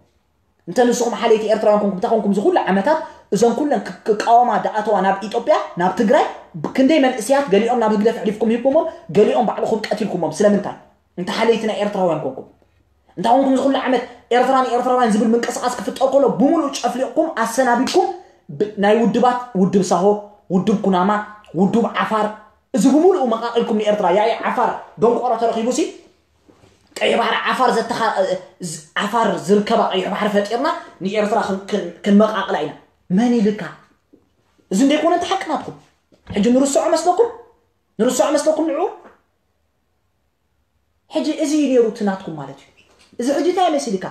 እንተ ንስኹም ሓለይቲ ኤርትራውያን ኮንኩም፣ እንታይ ኮንኩም እዚ ኩሉ ዓመታት እዞን ኩለን ክ-፣ ክቃወማ ደኣተዋ ናብ ኢትዮጵያ፣ ናብ ትግራይ፣ ብክንደይ መንእስያት ገሊኦም ናብ ህግደፍ ኣሕሊፍኩም ሂብኩሞም፣ ገሊኦም ባዕልኹም ቀቲልኩሞም። ስለምንታይ? እንተ ሓለይቲ ናይ ኤርትራውያን ኮንኩም። እንታይ ኮንኩም እዚ ኩሉ ዓመት ኤርትራ ንኤርትራውያን ዝብል ምንቅስቓስ ክፍጠር ከሎ ብምሉእ ጨፍሊቕኩም፣ ኣሰናቢድኩም፣ ብ-፣ ናይ ውድባት፣ ውድብ ሳሆ፣ ውድብ ኩናማ፣ ውድብ ዓፋር፣ እዚ ብምሉኡ መቃቂልኩም ንኤርትራ። ያኢ ዓፋር ደንቆሮ ተረኺቡ ሲ ቀይሕ ባሕሪ ዓፋር ዘተኻ-፣ ዝ-፣ ዓፋር ዝርከባ ቀይሕ ባሕሪ ፈጢርና ንኤርትራ ክን-፣ ክን-፣ ክንመቃቅላ ኢና። መን ኢልካ? እዚ እንደይኮነ እንተ ሓቂ ናትኩም። ሕጂ ንርስዖ መስለኩም? ንርስዖ መስለኩም ንዑ? ሕጂ እዚ እዩ ነይሩ እቲ ናትኩም ማለት እዩ። እዚ ሕጂ እንታይ መሲልካ?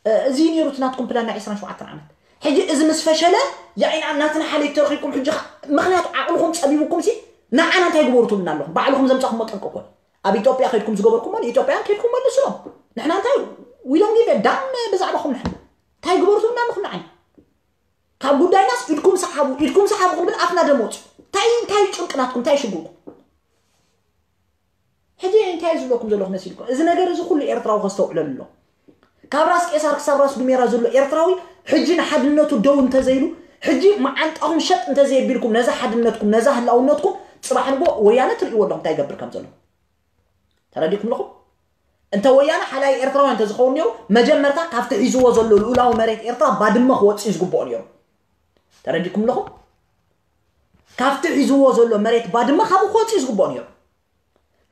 እ፣ እዚ እዩ ነይሩ እቲ ናትኩም ፕላን ናይ ዕስራን ሸውዓተን ዓመት። ሕጂ እዚ ምስ ፈሸለ፣ ያኢና ናትና ሓለይቲ ተረኺብኩም ሕጂ ኸ-፣ ምኽንያቱ ዓቕልኹም ጸቢቡኩም ሲ፣ ንዓና እንታይ ግበሩ ትብሉና ኣለኹም? ባዕልኹም ዘምጻኹሞ ጠንቂ እኮ እዩ። ኣብ ኢትዮጵያ ከድኩም ዝገበርኩሞ ንኢትዮጵያን ከድኩም መልስሎም። ንሕና እንታይ we don't give a damn ብዛዕባኹም ንሕና። እንታይ ግበሩ ትብሉና ኣለኹም ንዓና? ካብ ጉዳይናስ ኢድኩም ሰሓቡ፣ ኢድኩም ሰሓቡ ክንብል ኣፍና ደም ወጽዩ። እንታይ፣ እንታይ ጭንቂ ናትኩም? እንታይ ሽግርኩም? ሕጂ እንታይ እዩ ዝብለኩም ዘለኹ መሲልኩም? እዚ ነገር እዚ ኩሉ ኤርትራዊ ከስተውዕለሉ ኣሎ። ካብ ራስ ቄሳር ክሳብ ራስ ዱሜራ ዘሎ ኤርትራዊ ሕጂ ንሓድነቱ ደው እንተዘይሉ፣ ሕጂ መዓንጣኹም ሸጥ እንተዘየቢልኩም ነዛ ሓድነትኩም፣ ነዛ ህላውነትኩም፣ ጽባሕ ንግሆ ወያነ ትርእይዎ ኣለኹም እንታይ ይገብር ከም ዘሎ። ተረዲእኩም ኣለኹም? እንተ ወያነ ሓላይ ኤርትራውያን እንተዝኸውን ነይሩ፣ መጀመርታ ካብቲ ሒዝዎ ዘሎ ልኡላዊ መሬት ኤርትራ ባድመ ክወጽእ እዩ ዝግብኦ ነይሩ። ተረዲእኩም ኣለኹም? ካብቲ ሒዝዎ ዘሎ መሬት ባድመ ካብኡ ክወጽእ እዩ ዝግብኦ ነይሩ።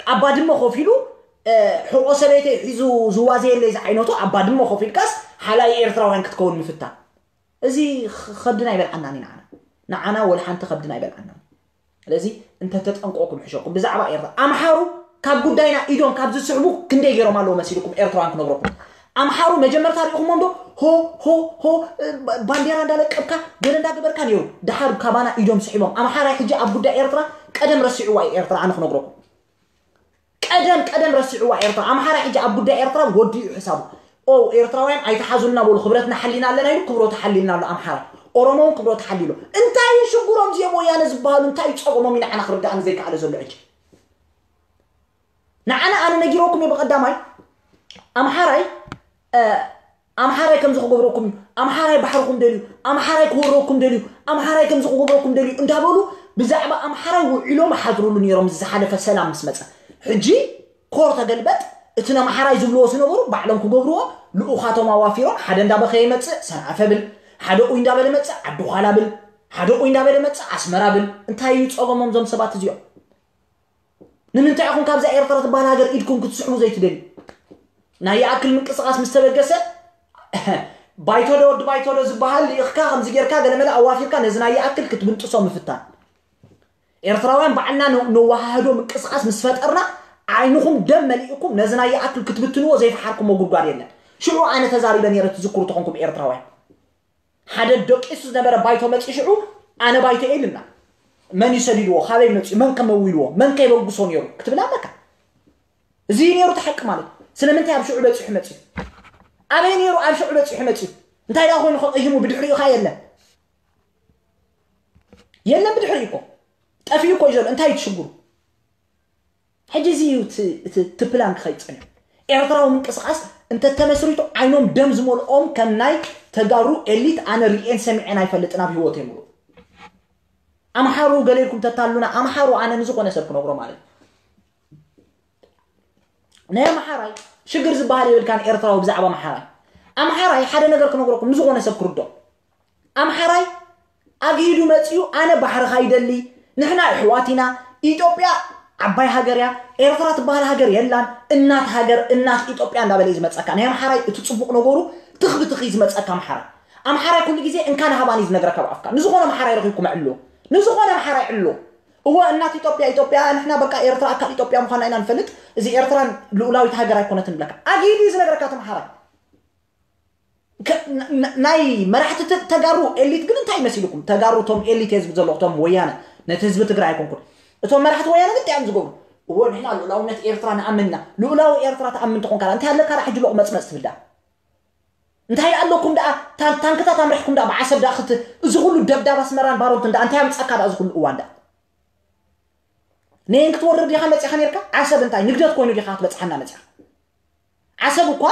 ኣብ ባድመ ኮፍ ኢሉ፣ እ፣ ሕቆ ሰበይተይ ሒዙ ዝዋዘየለይ ዝዓይነቱ ኣብ ባድመ ኮፍ ኢልካስ ሓላይ ኤርትራውያን ክትከውን ምፍታን። እዚ ኸ-፣ ከብድና ኣይበልዓናን እዩ ንዓና። ንዓና ወላ ሓንቲ ከብድና ኣይበልዓናን። ስለዚ እንተተጠንቀቕኩም ሕሸኩም። ብዛዕባ ኤርትራ፣ ኣምሓሩ ካብ ጉዳይና ኢዶም ካብ ዝስሕቡ ክንደይ ገይሮም ኣለዉ መሲልኩም ኤርትራውያን ክነግረኩም። ኣምሓሩ መጀመርታ ሪኢኹሞም ዶ? ሆ፣ ሆ፣ ሆ፣ እ፣ ባ-፣ ባንዴራ እንዳለቀብካ ገለ እንዳገበርካ ነይሩ። ድሓር ካባና ኢዶም ስሒቦም። ኣምሓራይ ሕጂ ኣብ ጉዳይ ኤርትራ ቀደም ረሲዕዋ እዩ ኤርትራ፣ ኣነ ክነግረኩም። ቀደም፣ ቀደም ረሲዕዋ ኤርትራ። ኣምሓራይ ሕጂ ኣብ ጉዳይ ኤርትራ ወዲኡ ሕሳቡ። ኦ፣ ኤርትራውያን ኣይትሓዙልና በሉ፣ ክብረትና ሓሊና ኣለና ኢሉ ክብሮ ተሓሊልና ኣሎ ኣምሓራ። ኦሮሞ እውን ክብሮ ተሓሊሉ። እንታይ እዩ ሽግሮም እዚኦም ወያነ ዝበሃሉ? እንታይ እዩ ጸገሞም? ኢና ንዓና ክርዳእን ዘይከኣለ ዘሎ ሕጂ። ንዓና ኣነ ነጊረኩም እየ ብቐዳማይ፣ ኣምሓራይ፣ እ፣ ኣምሓራይ ከምዚ ክገብረኩም እዩ፣ ኣምሓራይ ባሕርኩም ደልዩ፣ ኣምሓራይ ክወረኩም ደልዩ፣ ኣምሓራይ ከምዚ ክገብረኩም ደልዩ እንዳበሉ ብዛዕባ ኣምሓራይ ውዒሎም ሓድሩሉ ነይሮም፣ ዝሓለፈ ሰላም ምስ መጸ። ሕጂ ኮር ተገልበጥ፣ እቲ ነምሓራይ ዝብልዎ ዝነበሩ ባዕሎም ክገብርዎ፣ ልኡኻቶም ኣዋፊሮም፣ ሓደ እንዳበኸየ ይመጽእ ሰንዓፈ ብል፣ ሓደ ኡይ እንዳበለ መጽእ ዓዲ ዃላ ብል፣ ሓደ ኡይ እንዳበለ መጽእ ኣስመራ ብል። እንታይ እዩ ጸገሞም እዞም ሰባት እዚኦም? ንምንታይ ኢኹም ካብዛ ኤርትራ ትበሃል ሃገር ኢድኩም ክትስሕቡ ዘይትደልዩ? ናይ ይኣክል ምንቅስቓስ ምስ ተበገሰ፣ ባይቶዶ ወዲ ባይቶዶ ዝበሃል ልኢኽካ፣ ከምዚ ጌርካ ገለመለ ኣዋፊርካ ነዚ ናይ ይኣክል ክትብንጥሶ ምፍታን። ኤርትራውያን ባዕልና ነ-፣ ነወሃህዶ ምንቅስቓስ ምስ ፈጠርና፣ ዓይንኹም ደም መሊእኩም ነዚ ናይ ይኣክል ክትብትንዎ ዘይፈሓርኩሞ ጉድጓድ የለን። ሽዑ ኣነ ተዛሪበ ነይረ፣ ትዝክሩ ተኾንኩም ኤርትራውያን። ሓደ ደቂሱ ዝነበረ ባይቶ መጺኡ ሽዑ ኣነ ባይቶ እየ ኢልና። መን እዩ ሰዲድዎ? ካበይ መጺኡ? መን ከመዊልዎ? መን ከይበግሶ ነይሩ? ክትብል ኣለካ። እዚ እዩ ነይሩ እቲ ሓቂ ማለት። ስለምንታይ ኣብ ሽዑ በጺሑ መጺኡ? ኣበይ ነይሩ ኣብ ሽዑ በጺሑ መጺኡ? እንታይ ደኣ ኮይኑ ከቕይሙ ብድሕሪኡ ኸኣ የለን? የለን ብድሕሪኡ እኮ። ጠፊኡ እኮ እዩ ዘሎ። እንታይ እዩ እቲ ሽግሩ? ሕጂ እዚ እዩ እቲ፣ እቲ፣ እቲ ፕላን ክኸይድ ጸኒሑ። ኤርትራዊ ምንቅስቓስ እንተተመስሪቱ ዓይኖም ደም ዝመልኦም ከም ናይ ተጋሩ ኤሊት ኣነ ርእየን ሰሚዐን ኣይፈልጥን ኣብ ህይወተይ ሙሉእ። ኣምሓሩ ገለ ኢልኩም ተታሉና፣ ኣምሓሩ ኣነ ንዝኾነ ሰብ ክነግሮ ማለት እዩ። ናይ ኣምሓራይ ሽግር ዝበሃል የብልካን ኤርትራዊ ብዛዕባ ኣምሓራይ። ኣምሓራይ ሓደ ነገር ክነግረኩም ንዝኾነ ሰብ ክርዶ። ኣምሓራይ ኣግሂዱ መጺኡ ኣነ ባሕርኻ ይደሊ፣ ንሕና ኣሕዋት ኢና፣ ኢትዮጵያ ዓባይ ሃገር እያ፣ ኤርትራ ትበሃል ሃገር የላን፣ እናት ሃገር፣ እናት ኢትዮጵያ እንዳበለ እዩ ዝመጸካ። ናይ ኣምሓራይ እቲ ጽቡቕ ነገሩ ትኽ ብትኽ እዩ ዝመጸካ ኣምሓራይ። ኣምሓራይ ኩሉ ግዜ እንካን ሃባን እዩ ዝነግረካ ብኣፍካ። ንዝኾነ ኣምሓራይ ረኺብኩም ዕሎ። ንዝኾነ ኣምሓራይ ዕሎ። እወ እናት ኢትዮጵያ፣ ኢትዮጵያ ንሕና በቃ ኤርትራ ኣካል ኢትዮጵያ ምዃና ኢና ንፈልጥ። እዚ ኤርትራ ልኡላዊት ሃገር ኣይኮነትን ንብለካ። ኣግሂዱ እዩ ዝነግረካ እቲ ኣምሓራይ። ከ-፣ ን-፣ ን-፣ ናይ መራሕቲ ተ-፣ ተጋሩ ኤሊት ግን እንታይ መሲልኩም? ተጋሩ እቶም ኤሊት እየ ዝብል ዘለኹ፣ እቶም ወያነ፣ ነቲ ህዝቢ ትግራይ ኣይኮንኩን። እቶም መራሕቲ ወያነ ግን እንታይ እዮም ዝገብሩ? እወ ንሕና ልኡላውነት ኤርትራ ንኣምን ኢና። ልኡላዊ ኤርትራ ትኣምን ተኾንካ እንታይ ኣለካ ደኣ ሕጂ ሎቕ መጽመጽ ትብል ደኣ? እንታይ ደኣ ኣለኩም ደኣ? ታን-፣ ታንክታት ኣምሪሕኩም ደኣ ብዓሰብ ደኣ ክት-፣ እዚ ኩሉ ደብዳብ ኣስመራን ባሮንትን ደኣ እንታይ ኣምጻካ ደኣ እዚ ኩሉ እዋን ደኣ? ነየን ክትወርድ ዲኻ መጺኻ ነርካ? ዓሰብ እንታይ ንግደት ኮይኑ ዲኻ ክትበጽሓና መጺኻ? ዓሰብ እኳ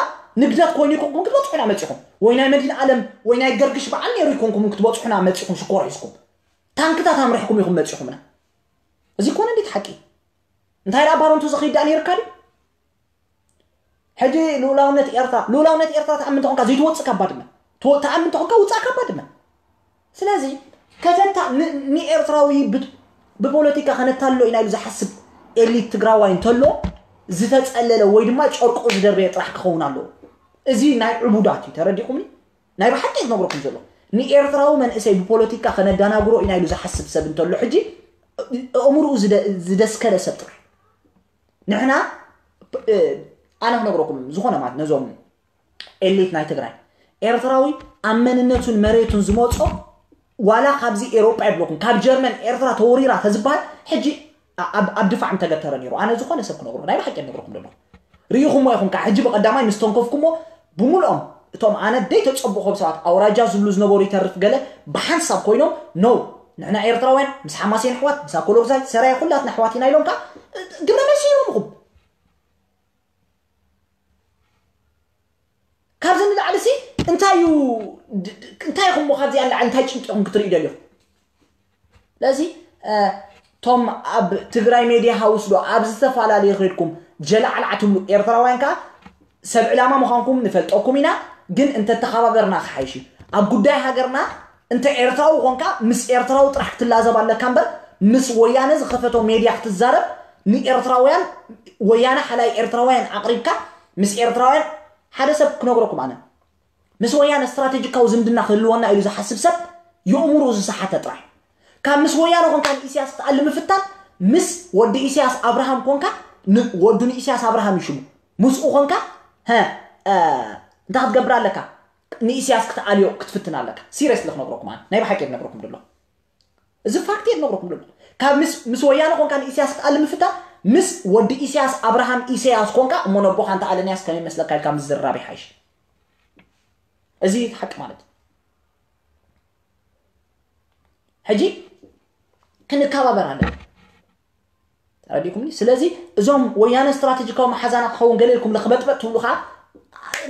ንግደት ኮይኑ ይኮንኩም ክትበጽሑና መጺኹም። ወይ ናይ መዲና ዓለም ወይ ናይ ገርግሽ በዓል ነይሩ ይኮንኩም ክትበጽሑና መጺኹም ሽኮር ሒዝኩም። ታንክታት ኣምሪሕኩም ኢኹም መጺኹምና። እዚ ኮነ እንዴት ሓቂ? እንታይ ደኣ ባሮንቱ ዝኸይድ ደኣ ነይርካ ድዩ? ሕጂ ልኡላውነት ኤርትራ፣ ልኡላውነት ኤርትራ ትኣምን ተኾንካ ዘይትወጽእ ካብ ባድመ። ትወ-፣ ትኣምን ተኾንካ ውጻእ ካብ ባድመ። ስለዚ ከዘንታ ን-፣ ንኤርትራዊ ብ-፣ ብፖለቲካ ከነታልሎ ኢና ኢሉ ዝሓስብ ኤሊት ትግራዋይ እንተሎ ዝተጸለለ ወይ ድማ ጨርቁ ዝደርበየ ጥራሕ ክኸውን ኣለዎ። እዚ ናይ ዕቡዳት እዩ፣ ተረዲኹምኒ? ናይ ብሓቂ ዝነግረኩም ዘሎ ንኤርትራዊ መንእሰይ ብፖለቲካ ከነዳናግሮ ኢና ኢሉ ዝሓስብ ሰብ እንተሎ ሕጂ ኣእምርኡ ዝደ-፣ ዝደስከለ ሰብ ጥራሕ። ንሕና እ፣ ኣነ ክነግረኩም ዝኾነ ማለት ነዞም ኤሊት ናይ ትግራይ ኤርትራዊ ኣብ መንነቱን መሬቱን ዝመጾ ዋላ ካብዚ ኤሮጳ ይብለኩም ካብ ጀርመን ኤርትራ ተወሪራ ተዝበሃል ሕጂ ኣብ፣ ኣብ ድፋዕ ምተገተረ ነይሩ። ኣነ ዝኾነ ሰብ ክነግሮ ናይ ብሓቂ ነግረኩም ደሎ ርኢኹሞ ኢኹም ከዓ ሕጂ ብቐዳማይ ምስ ተንከፍኩሞ ብምልኦም እቶም ኣነ ደይ ተጸብኾም ሰባት ኣውራጃ ዝብሉ ዝነበሩ ይተርፍ ገለ ብሓንሳብ ኮይኖም ኖ ንሕና ኤርትራውያን ምስ ሓማሴን ኣሕዋት ምስ ኣኮሎግዛይ ሰራየ ኩላትና ኣሕዋት ኢና ኢሎም ከዓ ግብረ መልሲ ሂቦምኹም። ካብዚ ንላዕሊ ሲ እንታይ እዩ ድ-፣ ድ-፣ እንታይ ኢኹም እሞ ካብዚኣ ንላዕሊ እንታይ ጭንቂ ኢኹም ክትርእዩ ደሊኹም? ስለዚ እ፣ ቶም ኣብ ትግራይ ሜድያ ሃውስ ዶ ኣብ ዝተፈላለዩ ከድኩም ጀላዕላዕ ትብሉ ኤርትራውያን ከዓ ሰብ ዕላማ ምዃንኩም ንፈልጠኩም ኢና። ግን እንተተኸባበርና ክሓይሽ እዩ ኣብ ጉዳይ ሃገርና። እንተ ኤርትራዊ ኾንካ ምስ ኤርትራዊ ጥራሕ ክትላዘብ ኣለካ እምበር ምስ ወያነ ዝኸፈቶ ሜድያ ክትዛረብ ንኤርትራውያን ወያነ ሓላይ ኤርትራውያን ኣቕሪብካ ምስ ኤርትራውያን ሓደ ሰብ ክነግረኩም ኣነ ምስ ወያነ ስትራቴጂካዊ ዝምድና ክህልወና ኢሉ ዝሓስብ ሰብ የእምሩ ዝሰሓተ ጥራሕ ካብ ምስ ወያነ ኾንካ ንኢስያስ ክትኣሊ ምፍታን ምስ ወዲ ኢስያስ ኣብርሃም ኮንካ ን-፣ ወዱ ንኢስያስ ኣብርሃም እዩ ሽሙ ምስኡ ኾንካ ሀ እ፣ እንታይ ክትገብር ኣለካ ንኢስያስ ክትኣልዮ ክትፍትን ኣለካ ሲሪየስ ክነግረኩም ኣነ ናይ ብሓቂ ክነግረኩም ደሎ እዚ ፋክት እየ ክነግረኩም ደሎ ካብ ምስ፣ ምስ ወያነ ኮንካ ንኢስያስ ክትኣሊ ምፍታን ምስ ወዲ ኢስያስ ኣብርሃም ኢሰያስ ኮንካ እሞ ነቦኻ እንተ ኣለንያስ ከመይ መስለካ ኢልካ ምዝርራብ ይሓይሽ እዚ ሓቂ ማለት እዩ። ሕጂ ክንከባበር ኣለና። ተረዲኹምኒ? ስለዚ እዞም ወያነ ስትራቴጂካዊ መሓዛና ክኸውን ገለ ኢልኩም ለኽበጥበጥ ትብሉ ከዓ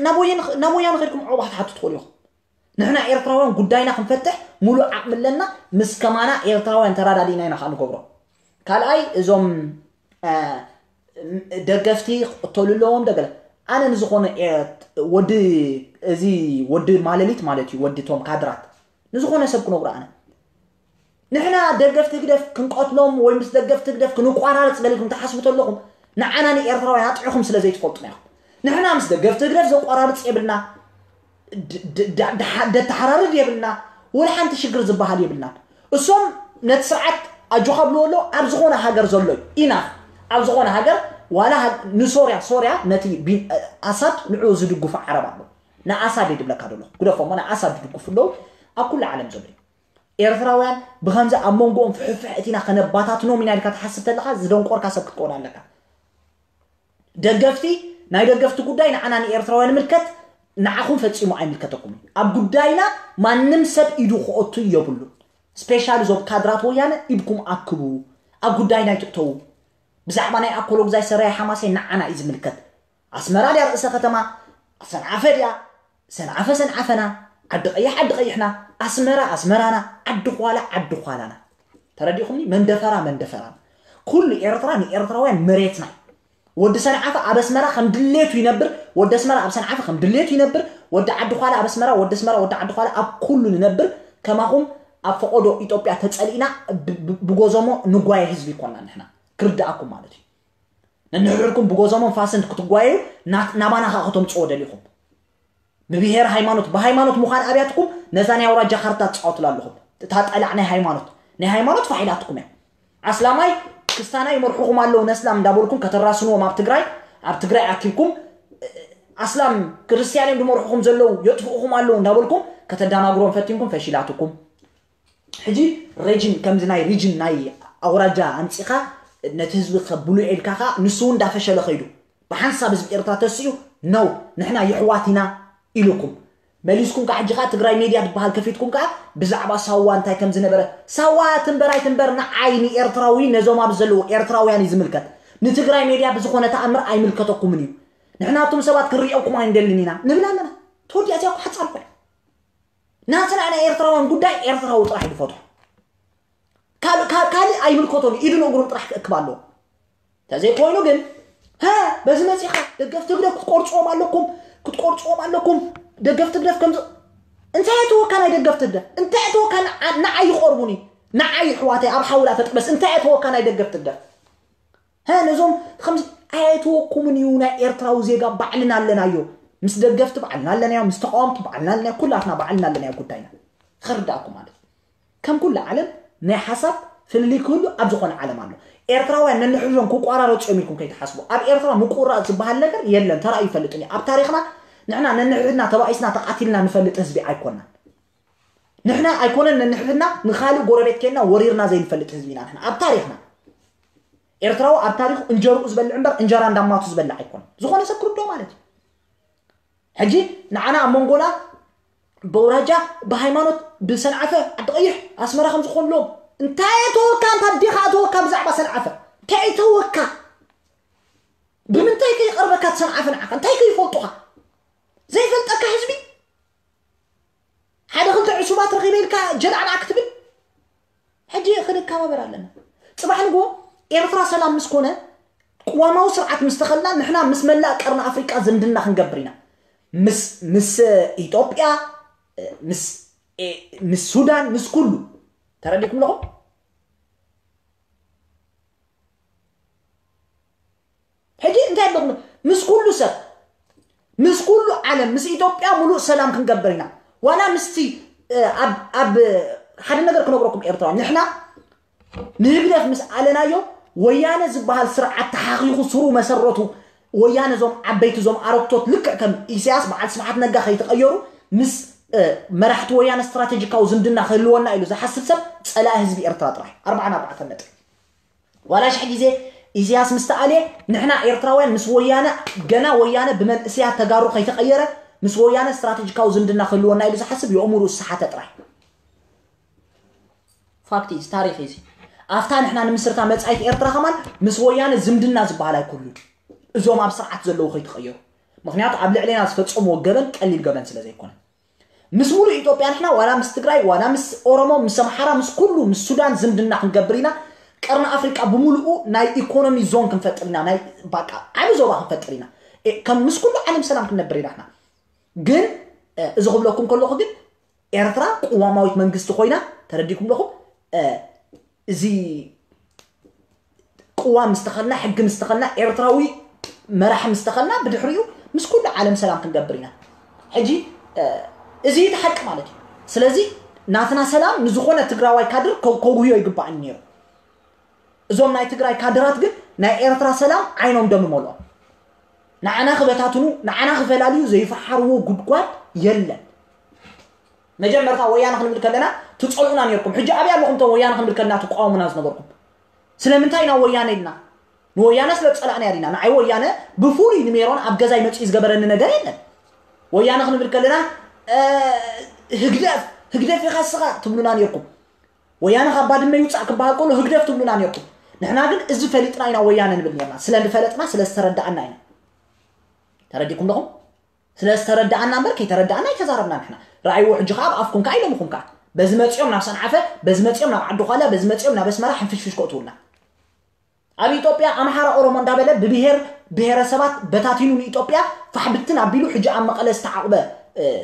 ናብ ወያነ ናብ ወያነ ከድኩም ዕቑባ ክትሓቱ ትኽእሉ ኢኹም። ንሕና ኤርትራውያን ጉዳይና ክንፈትሕ ሙሉእ ዓቕሚ ኣለና። ምስ ከማና ኤርትራውያን ተራዳዲእና ኢና ከዓ ንገብሮ። ካልኣይ እዞም ደገፍቲ ክቕተሉ ኣለዎም ደገለ ኣነ ንዝኾነ ወዲ እዚ ወዲ ማለሊት ማለት እዩ ወዲ ቶም ካድራት ንዝኾነ ሰብ ክነግሮ ኣነ ንሕና ደገፍቲ ህግደፍ ክንቀትሎም ወይ ምስ ደገፍቲ ህግደፍ ክንቋራረፅ ደሊኩም ትሓስቡ ተለኹም ንዓና ንኤርትራውያን ኣጥዕኹም ስለ ዘይትፈልጡና ኢኹም ንሕና ምስ ደገፍቲ ህግደፍ ዘቋራርፅ የብልና ደተሓራርድ የብልና ወላ ሓንቲ ሽግር ዝበሃል የብልናን እሶም ነቲ ስርዓት ኣጆኻ ብልዎ ኣሎ ኣብ ዝኾነ ሃገር ዘሎ እዩ ኢና ኣብ ዝኾነ ሃገር ዋላ ንሶርያ ሶርያ ነቲ ኣሳድ ንዑ ዝድግፉ ዓረብ ኣሎ ንኣሳድ ይድብለካ ደሎ ግደፎሞ ንኣሳድ ዝድግፉ ኣለዉ ኣብ ኩሉ ዓለም ዘሎ እዩ ኤርትራውያን ብኸምዚ ኣብ መንጎኦም ፍሕፍሕ እቲና ከነባታትኖም ኢና ኢልካ ትሓስብ ተለካ ዝደንቆርካ ሰብ ክትከውን ኣለካ ደገፍቲ ናይ ደገፍቲ ጉዳይ ንዓና ንኤርትራውያን ምልከት ንዓኹም ፈጺሙ ኣይምልከተኩም እዩ ኣብ ጉዳይና ማንም ሰብ ኢዱ ክኦቱ የብሉ ስፔሻል ዞብ ካድራት ወያነ ኢድኩም ኣክቡ ኣብ ጉዳይና ይትእተዉ ብዛዕባ ናይ ኣኮሎግዛይ ሰራይ ሓማሴ ንዓና እዩ ዝምልከት ኣስመራ ድያ ርእሰ ከተማ ሰንዓፈ ድያ ሰንዓፈ ሰንዓፈና ዓዲ ቀይሕ ዓዲ ቀይሕና ኣስመራ ኣስመራና ዓዲ ኳላ ዓዲ ኳላና ተረዲኹምኒ መንደፈራ መንደፈራና ኩሉ ኤርትራ ንኤርትራውያን መሬትና ወዲ ሰንዓፈ ኣብ ኣስመራ ከም ድሌቱ ይነብር ወዲ ኣስመራ ኣብ ሰንዓፈ ከም ድሌቱ ይነብር ወዲ ዓዲ ኳላ ኣብ ኣስመራ ወዲ ኣስመራ ወዲ ዓዲ ኳላ ኣብ ኩሉ ንነብር ከማኹም ኣብ ፈቆዶ ኢትዮጵያ ተጸሊእና ብጎዘሞ ንጓየ ህዝቢ ይኮና ንሕና ክርድኣኩም ማለት እዩ ነንሕድኩም ብጎዘሞ ፋስንድ ክትጓየዩ ናባና ከዓ ከተምፅዎ ደሊኹም ብብሄር ሃይማኖት ብሃይማኖት ምዃን ኣብያትኩም ነዛ ናይ ኣውራጃ ካርታ ትፃወትላ ኣለኹም እታ ጠላዕ ናይ ሃይማኖት ናይ ሃይማኖት ፋሒላትኩም እያ ኣስላማይ ክስታና ይመርሑኹም ኣለዉ ነስላም እንዳበልኩም ከተራስንዎም ኣብ ትግራይ ኣብ ትግራይ ኣኪብኩም ኣስላም ክርስትያን እዮም ዝመርሑኹም ዘለዉ የጥፍኡኹም ኣለዉ እንዳበልኩም ከተዳናግሮም ፈቲንኩም ፈሺላትኩም ሕጂ ሬጅን ከምዚ ናይ ሪጅን ናይ ኣውራጃ ኣምፂኻ ነቲ ህዝቢ ከብሉ ኢልካ ከዓ ንሱ እውን እንዳፈሸለ ከይዱ ብሓንሳብ ህዝቢ ኤርትራ ተሲኡ ነው ንሕና ይሕዋት ኢና ኢሉኩም መሊስኩም ከዓ ሕጂ ከዓ ትግራይ ሜድያ ትበሃል ከፊትኩም ከዓ ብዛዕባ ሳዋ እንታይ ከም ዝነበረ ሳዋ ትንበር ኣይትንበር ንዓይ ንኤርትራዊ ነዞም ኣብ ዘለዉ ኤርትራውያን እዩ ዝምልከት ንትግራይ ሜድያ ብዝኾነ ተኣምር ኣይምልከተኩምን እዩ ንሕና ኣብቶም ሰባት ክንሪኦኩም ኣይንደልን ኢና ንብል ኣለና ተወዲኣ እዚኣ ሓፃር ኮያ ናትና ናይ ኤርትራውያን ጉዳይ ኤርትራዊ ጥራሕ እዩ ዝፈትሖ ካልእ ኣይምልከቶን ኢድን እግሩን ጥራሕ ክእክብ ኣለዎ ተዘይኮይኑ ግን ሃ በዚ መፂኻ ደገፍቲ ህግደፍ ክትቆርፅዎም ኣለኩም ክትቆርፅዎም ኣለኩም ደገፍቲ ህግደፍ ከም እንታይ እተወካ ናይ ደገፍቲ ህግደፍ እንታይ እተወካ ንዓይ ይቆርቡኒ ንዓይ ኣሕዋተይ ኣብ ሓውላ ተጥበስ እንታይ እተወካ ናይ ደገፍቲ ህግደፍ ሀ ነዞም ከምዚ ኣየትወኩምን እዩ ናይ ኤርትራዊ ዜጋ ባዕልና ኣለናዮ ምስ ደገፍቲ ባዕልና ኣለናዮ ምስ ተቃወምቲ ባዕልና ኣለናዮ ኩላትና ባዕልና ኣለናዮ ጉዳይና ክርዳእኩም ማለት ከም ኩሉ ዓለም ናይ ሓሳብ ፍልልይ ክህሉ ኣብ ዝኾነ ዓለም ኣሎ ኤርትራውያን ነንሕድሕዶም ክቋራረፁ እዮም ኢልኩም ከይትሓስቡ ኣብ ኤርትራ ምቁራፅ ዝበሃል ነገር የለን ተራእዩ ይፈልጥን እዩ ኣብ ታሪክና ንሕና ነንሕድሕድና ተባኢስና ተቃቲልና ንፈልጥ ህዝቢ ኣይኮናን ንሕና ኣይኮነን ነንሕድሕድና ንኻልእ ጎረቤት ኬንና ወሪርና ዘይንፈልጥ ህዝቢ ኢና ንሕና ኣብ ታሪክና ኤርትራዊ ኣብ ታሪኹ እንጀርኡ ዝበልዕ እምበር እንጀራ እንዳማቱ ዝበልዕ ኣይኮነን ዝኾነ ሰብ ክርዶ ማለት እዩ ሕጂ ንዓና ኣብ መንጎና በውራጃ ብሃይማኖት ብሰንዓፈ ዓዲ ቀይሕ ኣስመራ ከም ዝኾንሎም እንታይ እተወካ እንታ ዲኻ እተወካ ብዛዕባ ሰንዓፈ እንታይ እተወካ ብምንታይ ከይቀርበካ ትሰንዓፈ ንዓኻ እንታይ ከይፈልጡኻ ዘይፈልጠካ ህዝቢ ሓደ ክልተ ዕሱባት ረኺበ ኢልካ ጀላዕላዕ ክትብል ሕጂ ክንከባበር ኣለና። ጽባሕ ንግሆ ኤርትራ ሰላም ምስ ኮነ፣ ቅዋማዊ ስርዓት ምስ ተኸልና፣ ንሕና ምስ መላእ ቀርኒ ኣፍሪቃ ዝምድና ክንገብር ኢና። ምስ ምስ ኢትዮጵያ፣ ምስ ምስ ሱዳን፣ ምስ ኩሉ። ተረዲእኩም ኣለኹም? ሕጂ እንታይ ኣለኹም? ምስ ኩሉ ሰብ፣ ምስ ኩሉ ዓለም፣ ምስ ኢትዮጵያ ሙሉእ ሰላም ክንገብር ኢና። ዋላ ምስቲ ኣብ ኣብ ሓደ ነገር ክነግረኩም ኤርትራውያን ንሕና ንህግደፍ ምስ ኣለናዮ ወያነ ዝበሃል ስርዓት ተሓኺኹ ስሩ መሰረቱ ወያነ እዞም ዓበይቲ እዞም ኣረግቶት ልክዕ ከም ኢሳያስ በዓል ስብሓት ነጋ ከይተቐየሩ ምስ መራሕቲ ወያነ ስትራቴጂካዊ ዝምድና ክህልወና ኢሉ ዝሓስብ ሰብ ጸላኢ ህዝቢ ኤርትራ ጥራሕ ኣርባዓን ኣርባዕተን ነጥቢ ዋላ ሽሕ ግዜ ኢሳያስ ምስ ተኣልየ ንሕና ኤርትራውያን ምስ ወያነ ገና ወያነ ብመንእሰያት ተጋሩ ከይተቐየረ ምስ ወያነ ስትራቴጂካዊ ዝምድና ክህልወና ኢሉ ዝሓስብ የእምሩ ዝሰሓተ ጥራይ። ፋክት እዚ ታሪኽ እዚ ኣብታ ንሕና ንምስርታ መጻኢት ኤርትራ ከማን ምስ ወያነ ዝምድና ዝበሃል ኣይኮኑን። እዞም ኣብ ስርዓት ዘለዉ ከይተቐየሩ፣ ምክንያቱ ኣብ ልዕሌና ዝፈጸምዎ ገበን ቀሊል ገበን ስለ ዘይኮነ፣ ምስ ሙሉእ ኢትዮጵያ ንሕና ዋላ ምስ ትግራይ ዋላ ምስ ኦሮሞ ምስ ኣምሓራ ምስ ኩሉ ምስ ሱዳን ዝምድና ክንገብር ኢና። ቀርኒ ኣፍሪቃ ብምሉኡ ናይ ኢኮኖሚ ዞን ክንፈጥር ኢና። ናይ ባቃ ዓቢ ዞባ ክንፈጥር ኢና። ከም ምስ ኩሉ ዓለም ሰላም ክንነብር ኢና ንሕና። ግን እዚ ክብለኩም ከለኹ ግን ኤርትራ ቅዋማዊት መንግስቲ ኮይና ተረዲኩም ኣለኹም። እዚ ቅዋም ምስ ተኸልና፣ ሕጊ ምስ ተኸልና፣ ኤርትራዊ መራሒ ምስ ተኸልና፣ ብድሕሪኡ ምስ ኩሉ ዓለም ሰላም ክንገብር ኢና። ሕጂ እዚ እቲ ሓቂ ማለት እዩ። ስለዚ ናትና ሰላም ንዝኾነ ትግራዋይ ካድር ከጉህዮ ይግባእ ነይሩ። እዞም ናይ ትግራይ ካድራት ግን ናይ ኤርትራ ሰላም ዓይኖም ደም ይመልኦም። ንዓና ክበታትኑ፣ ንዓና ክፈላልዩ ዘይፈሓርዎ ጉድጓድ የለን። መጀመርታ ወያነ ክንብል ከለና ትጸልኡና ነርኩም። ሕጂ ኣበይ ኣለኹም እቶም ወያነ ክንብል ከለና ትቃወሙና ዝነበርኩም? ስለምንታይ ኢና ወያነ ኢልና? ንወያነ ስለ ዝጸላእና ኢና። ንዓይ ወያነ ብፍሉይ ንሜሮን ኣብ ገዛይ መጺኡ ዝገበረኒ ነገር የለን። ወያነ ክንብል ከለና ህግደፍ ህግደፍ ኢኻ ስኻ ትብሉና ነርኩም። ወያነ ካብ ባድመ ይውጻእ ክበሃል ከሎ ህግደፍ ትብሉና ነርኩም። ንሕና ግን እዚ ፈሊጥና ኢና ወያነ ንብል ነርና። ስለ ዝፈለጥና ስለ ዝተረዳእና ኢና። ተረዲኩም ደኹም? ስለ ዝተረዳእና እምበር ከይተረዳእና ኣይተዛረብና ንሕና። ረኣይዎ ሕጂ ከኣ ኣብ ኣፍኩም ከኣ ኢሎምኹም ከኣ። በዚ መጺኦም ናብ ሰንዓፈ፣ በዚ መጺኦም ናብ ዓዲ ዃላ፣ በዚ መጺኦም ናብ ኣስመራ ሕንፍሽፍሽ ከእትውልና። ኣብ ኢትዮጵያ ኣምሓራ ኦሮሞ እንዳበለ ብብሄር ብሄረሰባት በታቲኑ ንኢትዮጵያ ፋሕብትን ኣቢሉ ሕጂ ኣብ መቐለ ዝተዓቕበ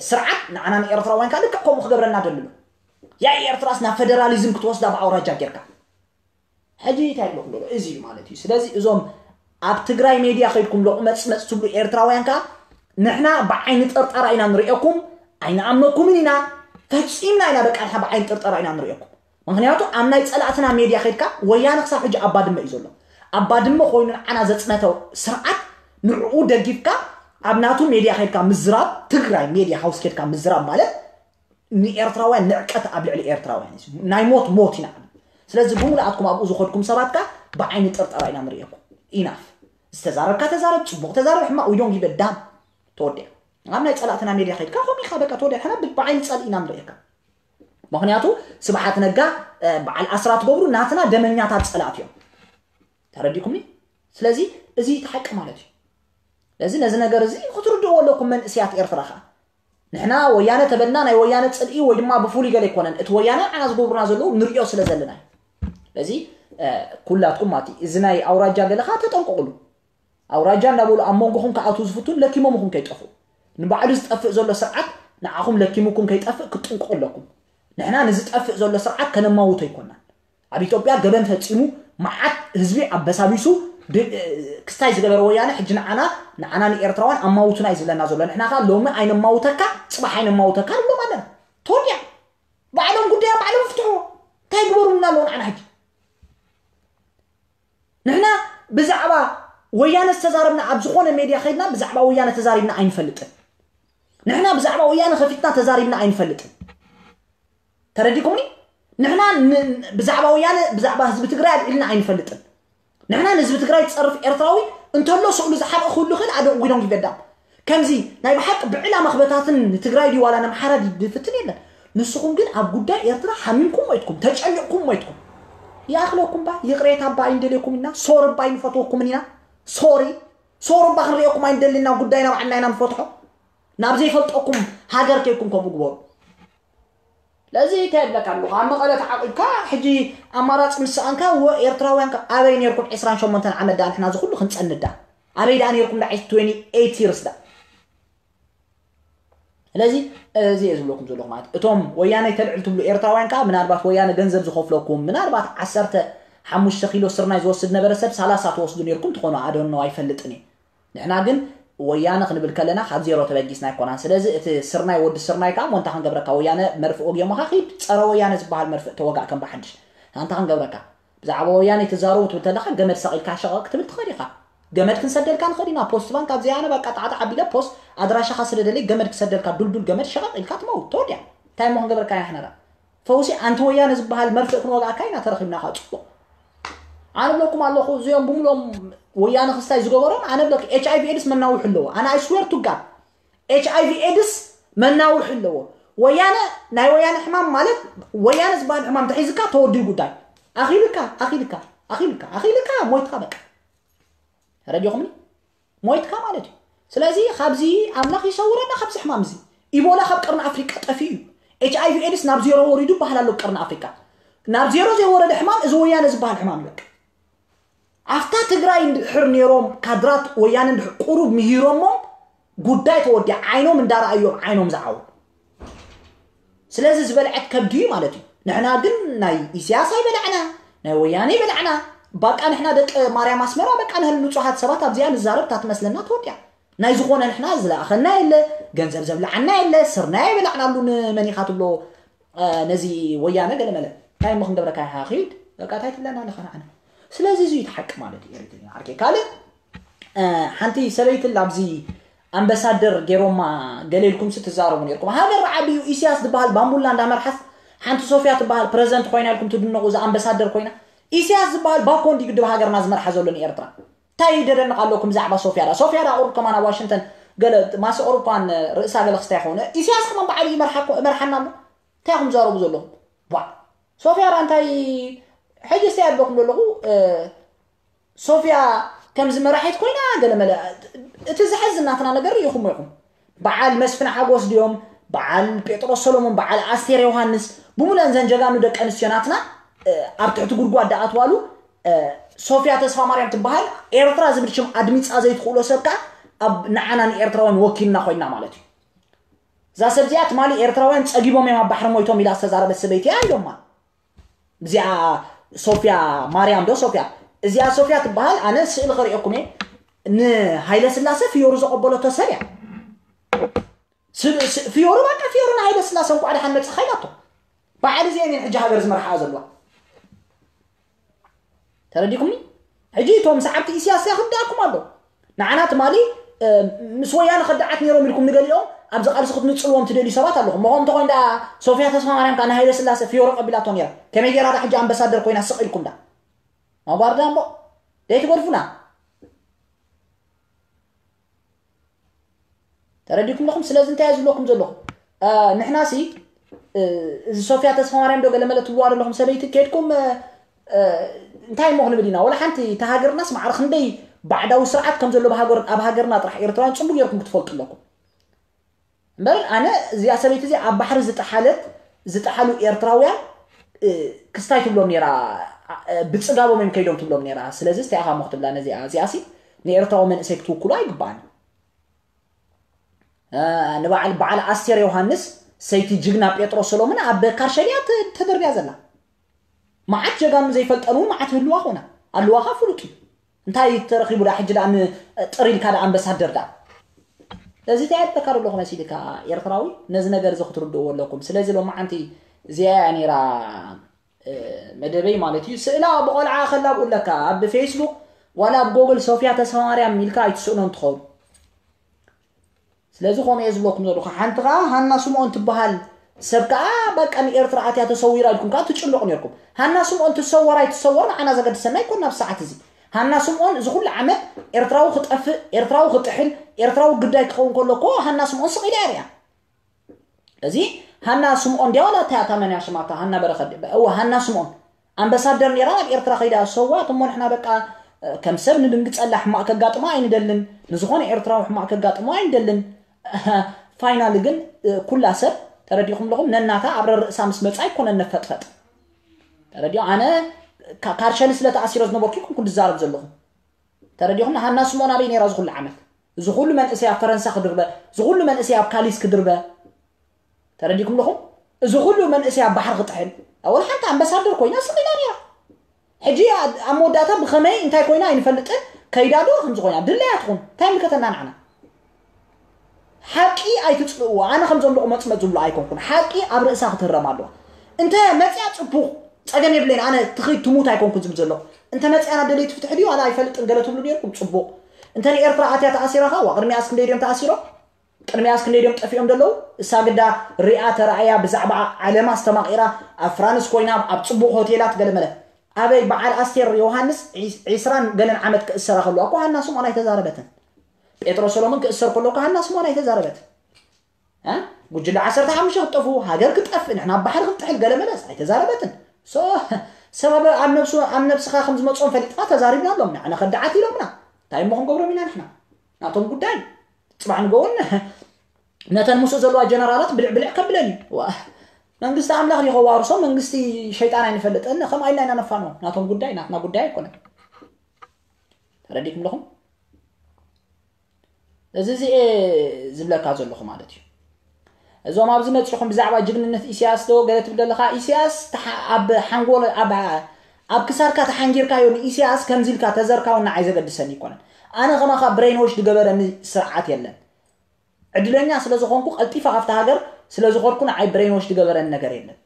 ስርዓት ንዓና ንኤርትራውያን ከኣ ልክዕ ከምኡ ክገብረና ደልሎ። ያ ኤርትራስ ናብ ፈደራሊዝም ክትወስዳ ብኣውራጃ ጌርካ። ሕጂ እንታይ ይብለኩም ዘሎ እዚ እዩ ማለት እዩ። ስለዚ እዞም ኣብ ትግራይ ሜድያ ከይድኩም ሎቕ መጽመጽ ትብሉ ኤርትራውያን ከኣ ንሕና ብዓይኒ ጥርጠራ ኢና ንርእየኩም፣ ኣይንኣምነኩምን ኢና፣ ፈጺምና ኢና በቃ ንሕና ብዓይኒ ጥርጠራ ኢና ንርእየኩም። ምክንያቱ ኣብ ናይ ጸላእትና ሜድያ ከይድካ ወያነ ክሳብ ሕጂ ኣብ ባድመ እዩ ዘሎ። ኣብ ባድመ ኮይኑ ንዓና ዘጽነተ ስርዓት ንዕኡ ደጊፍካ ኣብ ናቱ ሜድያ ከይድካ ምዝራብ፣ ትግራይ ሜድያ ሃውስ ከይድካ ምዝራብ ማለት ንኤርትራውያን ንዕቀት ኣብ ልዕሊ ኤርትራውያን እዩ። ናይ ሞት ሞት ኢና። ስለዚ ብምልኣትኩም ኣብኡ ዝኸድኩም ሰባት ከኣ ብዓይኒ ጥርጠራ ኢና ንርእየኩም። ኢናፍ ዝተዛረብካ ተዛረብ፣ ጽቡቕ ተዛረብ፣ ሕማቕ we don't give a damn። ተወዲኣ። ኣብ ናይ ጸላእትና ሜድያ ከይድካ ከምኡ ኢኻ በቃ ተወዲኣ። ሕና ብዓይኒ ጸልኢ ኢና ንርእየካ። ምክንያቱ ስብሓት ነጋ በዓል ኣስራ ትገብሩ ናትና ደመኛታት ጸላእቲ እዮም። ተረዲኩምኒ? ስለዚ እዚ እቲ ሓቂ ማለት እዩ። ስለዚ ነዚ ነገር እዚ ክትርድእዎ ኣለኩም መንእስያት ኤርትራ ከኣ። ንሕና ወያነ ተበልና ናይ ወያነ ጽልኢ ወይ ድማ ብፍሉይ ገለ ኣይኮነን። እቲ ወያነ ንዓና ዝገብሩና ዘለዉ ንርእዮ ስለ ዘለና እዩ። ስለዚ ኩላትኩም ማለት እዩ። እዚ ናይ ኣውራጃ ገለ ከኣ ተጠንቀቑሉ። ኣውራጃ እንዳበሉ ኣብ መንጎኹም ክኣትዉ ዝፍቱን ለኪሞምኹም ከይጠፍኡ። ንባዕሉ ዝጠፍእ ዘሎ ስርዓት ንዓኹም ለኪሙኩም ከይጠፍእ ክትጥንቀቑ ኣለኩም። ንሕና ንዝጠፍእ ዘሎ ስርዓት ከነማውቶ ኣይኮናን። ኣብ ኢትዮጵያ ገበን ፈጺሙ መዓት ህዝቢ ኣበሳቢሱ ክስታይ ዝገበረ ወያነ ሕጂ ንዓና ንዓና ንኤርትራውያን ኣማውቱና እዩ ዝብለና ዘሎ። ንሕና ከኣ ሎሚ ኣይነማውተካ ጽባሕ ኣይነማውተካ ንብሎም ኣለና። ተወዲኣ ባዕሎም ጉዳያ ባዕሎም ይፍትሕዎ። እንታይ ግበሩልና ኣለዉ ንዓና ሕጂ? ንሕና ብዛዕባ ወያነ ዝተዛረብና ኣብ ዝኾነ ሜድያ ከይድና ብዛዕባ ወያነ ተዛሪብና ኣይንፈልጥን። ንሕና ብዛዕባ ወያነ ከፊትና ተዛሪብና ኣይንፈልጥን። ተረዲኩምኒ? ንሕና ብዛዕባ ወያነ ብዛዕባ ህዝቢ ትግራይ ኣልዒልና ኣይንፈልጥን። ንሕና ንህዝቢ ትግራይ ዝፀርፍ ኤርትራዊ እንተሎ ስእሉ ዝሓብእ ክህሉ ይኽእል። ኣደ ዊዶን ጊበዳም ከምዚ ናይ ብሓቂ ብዕላማ ክበታትን ንትግራይ ድዩ ዋላ ነምሓራ ድዩ ዝፍትን የለን። ንስኹም ግን ኣብ ጉዳይ ኤርትራ ሓሚምኩም ሞይትኩም፣ ተጨኒቕኩም ሞይትኩም። ይኣኽለኩም ባ ይቕሬታ ባ ኣይንደልየኩም ኢና። ሶሪ ባ ኣይንፈትወኩምን ኢና። ሶሪ ሶሪ ባ ክንርእየኩም ኣይንደልን ኢና። ጉዳይና ባዕልና ኢና ንፈትሖ። ናብ ዘይፈልጠኩም ሃገር ከይኩም ከምኡ ግበሩ። ለዚ እንታይ ይብለካ ኣለኹ ኣብ መቐለ ተዓቂብካ ሕጂ ኣማራፂ ምስ ሰኣንካ ወ ኤርትራውያን ከ ኣበይ ነርኩም ዕስራን ሸሞንተን ዓመት ደኣ ንሕና እዚ ኩሉ ክንፀንዳ ኣበይ ደኣ ነርኩም ደዓ twenty eight years ደኣ ስለዚ እዚ እየ ዝብለኩም ዘለኹ ማለት እቶም ወያነ ተልዕል ትብሉ ኤርትራውያን ከዓ ምናልባት ወያነ ገንዘብ ዝኸፍለኩም ምናልባት ዓሰርተ ሓሙሽተ ኪሎ ስርናይ ዝወስድ ነበረ ሰብ ሰላሳ ትወስዱ ነርኩም ትኾኑ ኣደኖ ኣይፈልጥን እየ ንሕና ግን ወያነ ክንብል ከለና ካብ ዜሮ ተበጊስና ኣይኮናን ስለዚ እቲ ስርናይ ወዲ ስርናይ ከዓ ሞንታ ክንገብረካ ወያነ መርፍእ ወጊዮምኻ ኪድ ፀረ ወያነ ዝበሃል መርፍእ ተወጋእ ከም ብሓድሽ ኣንታ ክንገብረካ ብዛዕባ ወያነ ትዛረቡ ትብል ተለካ ገመድ ሰቒልካ ሸቐቕ ክትብል ትኽእል ኢኻ ገመድ ክንሰደልካ ንኽእል ኢና ፖስት ባንክ ኣብዚኣ ኣነ በቃ ጣዕጣዕ ኣቢለ ፖስት ኣድራሻኻ ስደደለይ ገመድ ክሰደልካ ዱልዱል ገመድ ሸቐቕ ኢልካ ትመውት ተወዲኣ እንታይ እሞ ክንገብረካ ኢና ሕነራ ፈውሲ ኣንቲ ወያነ ዝበሃል መርፍእ ክንወግኣካ ኢና ተረኺብና ከዓ ፅቡቕ ኣነ ብለኩም ኣለኹ እዚኦም ብምሎም ወያነ ክስታይ ዝገበሮም ኣነ ብለክ ኤች ኣይቪ ኤድስ መናውሑ ኣለዎ ኣነ I swear to God ኤች ኣይ ቪ ኤድስ መናውሒ ኣለዎ። ወያነ ናይ ወያነ ሕማም ማለት ወያነ ዝበሃል ሕማም ተሒዝካ ተወዲኡ ጉዳይ። ኣኺልካ ኣኺልካ ኣኺልካ ኣኺልካ ሞይትካ በቃ። ተረዲኹምኒ? ሞይትካ ማለት እዩ። ስለዚ ካብዚ ኣምላኽ ይሰውረና ካብዚ ሕማም እዚ። ኢቦላ ካብ ቀርኒ ኣፍሪቃ ጠፊኡ እዩ። ኤች ኣይ ቪ ኤድስ ናብ ዜሮ ወሪዱ ይበሃል ኣሎ ቀርኒ ኣፍሪቃ። ናብ ዜሮ ዘይወረደ ሕማም እዚ ወያነ ዝበሃል ሕማም እዩ። በቃ ኣብታ ትግራይ እንድሕር ነይሮም ካድራት ወያነ እንድሕር ቁሩብ ምሂሮሞም ጉዳይ ተወዲኣ ዓይኖም እንዳረኣዮም ዓይኖም ዝዓው። ስለዚ ዝበልዐት ከብዲ እዩ ማለት እዩ። ንሕና ግን ናይ ኢሳያስ ኣይበላዕና፣ ናይ ወያነ ይበላዕና። ባቃ ንሕና ደቂ ማርያም ኣስመራ በቃ ንህል ንጹሃት ሰባት ኣብዚኣ ንዛረብ እታ ትመስለና ተወዲኣ። ናይ ዝኾነ ንሕና ዝለኣኸና የለ፣ ገንዘብ ዘብልዓና የለ፣ ስርና ኣይበላዕናሉ ንመን ኢኻ ትብሎ ነዚ ወያነ ገለመለ እንታይ እሞ ክንገብረካ ኢኻ ኺድ በቃ እንታይ ትብለና ኣለኻ ንዓና። ስለዚ እዚ እዩ እቲ ሓቂ ማለት እዩ ኤሪትሪያ ዓርከይ። ካልእ ሓንቲ ሰበይቲ ኣብዚ ኣምበሳደር ገይሮማ ገለ ኢልኩም ስትዛረቡ ነርኩም። ሃገር ዓብዩ ኢሳያስ ዝበሃል ባምቡላ እንዳመርሓስ ሓንቲ ሶፊያ ትበሃል ፕረዚደንት ኮይና ኢልኩም ትድነቑ። እዛ ኣምበሳደር ኮይና ኢሳያስ ዝበሃል ባኮ እንዲ ግድብ ሃገርና ዝመርሓ ዘሎ ንኤርትራ። እንታይ ይደደንቕ ኣለኩም ብዛዕባ ሶፊያ ዳ ሶፊያ ዳ ቁሩብ ከማን ኣብ ዋሽንግተን ገለ ማሲ ቁሩብ ከማን ርእሳ ገለ ክስታይ ኾነ ኢሳያስ ከማን በዓሉ ይመርሓ እኮ- ይመርሓና ኣሎ። እንታይ ኢኹም ዛረቡ ዘለኹም? ዋ ሶፊያ ዳ እንታይ ሕጂ ስታይ ኣለኹም ዘለኹ እ፣ ሶፊያ ከምዚ መራሒት ኮይና ገለ መለ እቲ ዝሕዝ እናትና ነገር ርኢኹም ኢኹም። በዓል መስፍን ሓጎስ ድዮም በዓል ጴጥሮስ ሰሎሞን በዓል ኣስቴር ዮሃንስ ብምሉአን ዘን ጀጋኑ ደቂ ኣንስትዮ ናትና እ፣ ኣብ ትሕቲ ጉድጓድ ደኣትዋሉ እ፣ ሶፊያ ተስፋ ማርያም ትበሃል ኤርትራ ዝብል ሽም ኣድሚፃ ዘይትኽእሎ ሰብ ከዓ ኣብ ንዓና ንኤርትራውያን ወኪልና ኮይና ማለት እዩ። እዛ ሰብ እዚኣ ትማሊ ኤርትራውያን ፀጊቦም እዮም ኣብ ባሕሪ ሞይቶም ኢላ ዝተዛረበት ሰበይቲ እያ ኢሎማ። እዚኣ ሶፊያ ማርያም ዶ ሶፊያ እዚኣ ሶፊያ ትበሃል። ኣነ ስእሊ ከርእየኩም እየ። ንሃይለ ስላሴ ፍዮሩ ዘቐበለቶ ሰብ እያ። ስ- ስ- ፍዮሩ በቃ ፍዮሩ ንሃይለ ስላሴ እንኳዕ ደሓን መፅኻ ኢላቶ። በዓል እዚአን እየን ሕጂ ሃገር ዝመርሓ ዘለዋ። ተረዲኹምኒ? ሕጂ እቶም ሰዓብቲ ኢሳያስ ያ ክዳኩም ኣሎ። ንዓና ትማሊ እ፣ ምስ ወያነ ከዳዓት ነይሮም ኢልኩም ንገሊኦም ኣብዚ ቃልሲ ክትንፅልዎም ትደልዩ ሰባት ኣለኹም። መኸም እንተኾይኑ ደኣ ሶፊያ ተስፋ ማርያም ከዓ ንሃይለ ስላሴ ፍዮሮ ቀቢላቶ ነይራ። ከመይ ገይራ ዳ ሕጂ ኣምበሳደር ኮይና ስቕ ኢልኩም ዳ? ማጓርዳ እሞ ዘይትገድፉና። ተረዲኩም ኣለኹም? ስለዚ እንታይ እየ ዝብለኩም ዘለኹ? እ፣ ንሕና ሲ እ፣ እዚ ሶፊያ ተስፋ ማርያም ዶ ገለመለ ትብልዋ ዘለኹም ሰበይቲ ኬድኩም እ፣ እ፣ እንታይ እሞ ክንብል ኢና? ወላ ሓንቲ እታ ሃገርናስ ማዕረ ክንደይ ባዕዳዊ ስርዓት ከም ዘሎ ብሃገር- ኣብ ሃገርና ጥራሕ ኤርትራውያን ጽቡቅ ጌርኩም ክትፈልጡ ኣለኩም። እምበር ኣነ እዚኣ ሰበይቲ እዚኣ ኣብ ባሕሪ ዝጠሓለት ዝጠሓሉ ኤርትራውያን እ፣ ክስታይ ትብሎም ነይራ እ፣ ብጽጋቦም እዮም ከይዶም ትብሎም ነይራ። ስለዚ እንታይ ኢኻ እሞ ክትብላ ነዚኣ እዚኣ ሲ ንኤርትራዊ መንእሰይ ክትውክሉ ኣይግባእን። ንበዓል በዓል ኣስቴር ዮሃንስ ሰይቲ ጅግና ጴጥሮስ ሰሎምን ኣብ ካርሸሊያ ተደርብያ ዘላ መዓት ጀጋኑ ዘይፈልጠን እውን መዓት ህልዋ ኾና ኣለዋኻ ፍሉጥ እዩ። እንታይ ተረኺቡ ዳ ሕጂ ዳ ጥር ኢልካ ዳ ኣምበሳደር ዳ እዚ እንታይ ኣበካ ኣለኹ መሲልካ ኤርትራዊ ነዚ ነገር እዚ ክትርድእዎ ኣለኩም። ስለዚ ሎማዓንቲ እዚኣ እያ ነይራ መደበይ ማለት እዩ። ስእላ ብቆልዓ ከላብኡ ኣለካ ኣብ ፌስቡክ ዋላ ኣብ ጎግል ሶፊያ ተስፋማርያም ኢልካ ኣይትስእኖ እንትኸውን ስለዚ ከምኡ እየ ዝብለኩም ዘለኹ። ሓንቲ ከዓ ሃና ስምኦን ትበሃል ሰብ ከዓ በቃ ንኤርትራ ኣትያ ተሰዊራ ኢልኩም ከዓ ትጭንቁ ነርኩም። ሃና ስምኦን ትሰወር ኣይትሰወር ንዓና ዘገድሰና ይኮን። ኣብ ሰዓት እዚ ሃና ስምኦን እዚ ኩሉ ዓመት ኤርትራዊ ክጠፍእ ኤርትራዊ ክጥሕል ኤርትራዊ ግዳይ ክኸውን ከሎ እኮ ሃና ስምኦን ስቕ ኢላ እያ ሪኣ። እዚ ሃና ስምኦን ድያ ዋላ እታ እታ መን እያ ሽማ እታ ሃና በረኸት ድያ? እወ ሃና ስምኦን ኣምበሳደር ነይራ ናብ ኤርትራ ከይዳ ሰዋት እሞ ንሕና በቃ ከም ሰብ ንድንግጸላ ሕማቕ ከጋጥማ ኣይንደልን ንዝኾነ ኤርትራዊ ሕማቕ ከጋጥሞ ኣይንደልን። ፋይናሊ ግን ኩላ ሰብ ተረዲኹም ኣለኹም ነናታ ኣብ ረርእሳ ምስ መጻ ኣይኮነን ነፈጥፈጥ ተረዲኦ ኣነ ካርሸሊ ስለ ተኣሲረ ዝነበርኩ ይኩን ዝዛረብ ዘለኹ ተረዲኹም ሃና ስምኦን ኣበይ ነይራ ዝኹሉ ዓመት እዚ ኩሉ መንእሰይ ኣብ ፈረንሳ ክድርበ እዚ ኩሉ መንእሰይ ኣብ ካሊስ ክድርበ ተረዲኩም ኣለኹም እዚ ኩሉ መንእሰይ ኣብ ባሕሪ ክጥሕል ኣወል ሓንቲ ኣምበሳደር ኮይና ስቕ ኢላ ነይራ ሕጂ ኣብ መወዳእታ ብኸመይ እንታይ ኮይና ኣይንፈልጥን ከይዳ ዶ ከም ዝኾይና ድለያ ትኹን እንታይ ምልከተና ንዓና ሓቂ ኣይትፅልእዎ ኣነ ከም ዘምልቑ መፅመፅ ዝብሎ ኣይኮንኩን ሓቂ ኣብ ርእሳ ክትህረም ኣለዋ እንተ መፅያ ፅቡቕ ፀገም የብለይን ኣነ ትኽይ ትሙት ኣይኮንኩን ዝብል ዘለኹ እንተ መፅያ ናብ ደለይቲ ፍትሒ ድዩ ኣነ ኣይፈልጥን ገለ ትብሉ ነርኩም ፅቡቕ እንተ ንኤርትራ ኣትያ ተኣሲራ ኸዋ ቅድሚኣስ ክንደይ ድዮም ተኣሲሮም ቅድሚኣስ ክንደይ ድዮም ጠፊኦም ዘለዉ እሳ ግዳ ሪኣ ተራእያ ብዛዕባ ዓለማ ኣስተማቒራ ኣብ ፍራንስ ኮይና ኣብ ፅቡቕ ሆቴላት ገለመለ ኣበይ በዓል ኣስቴር ዮሃንስ ዒስራን ገለን ዓመት ክእሰራ ከለዋ እኮ ሃና ስምኦን ኣይተዛረበትን ጴጥሮስ ሰሎሞን ክእሰር ከሎ እኮ ሃና ስምኦን ኣይተዛረበትን እ? ጉጅለ ዓሰርተ ሓሙሽተ ክጠፉ፣ ሃገር ክጠፍእ፣ ንሕና ኣብ ባሕሪ ክንጥሕል ገለ መለስ ኣይተዛረበትን። So፣ ሰበብ ኣብ ነብሱ ኣብ ነብስኻ ከም ዝመጾም ፈሊጥና ተዛሪብና ኣሎም። ንዓና ከዳዓት ኢሎምና። እንታይ እሞ ክንገብሮም ኢና ንሕና? ናቶም ጉዳይ። ጽባሕ ንጎውን ነተን ምስኡ ዘለዋ ጀነራላት ብልዕ ብልዕ ከብለን እዩ። ዋ፣ መንግስቲ ኣምላኽ ድዩ ከዋርሶ? መንግስቲ ሸይጣን ኣይንፈልጥን። ከምኣ ኢልና ኢና ነፋንዎ። ናቶም ጉዳይ ናትና ጉዳይ ኣይኮነን። ተረዲእኩም ኣለኹም? እዚ እዚኤ ዝብለካ ዘለኹ ማለት እዩ። እዞም ኣብዚ መጺኹም ብዛዕባ ጅግንነት ኢሳያስ ዶ ገለ ትብል ዘለኻ? ኢሳያስ ተሓ- ኣብ ሓንጎል ኣብ ኣብ ክሳድካ ተሓንጊርካዮ ንኢሳያስ ከምዚ ኢልካ ተዘርካውን ንዓይ ዘገድሰኒ ይኮነን። ኣነ ከማኻ ብሬንዎሽ ዝገበረኒ ስርዓት የለን። ዕድለኛ ስለ ዝኾንኩ ቀልጢፈ ካብቲ ሃገር ስለ ዝኾንኩ ንዓይ ብሬንዎሽ ዝገበረኒ ነገር የለን።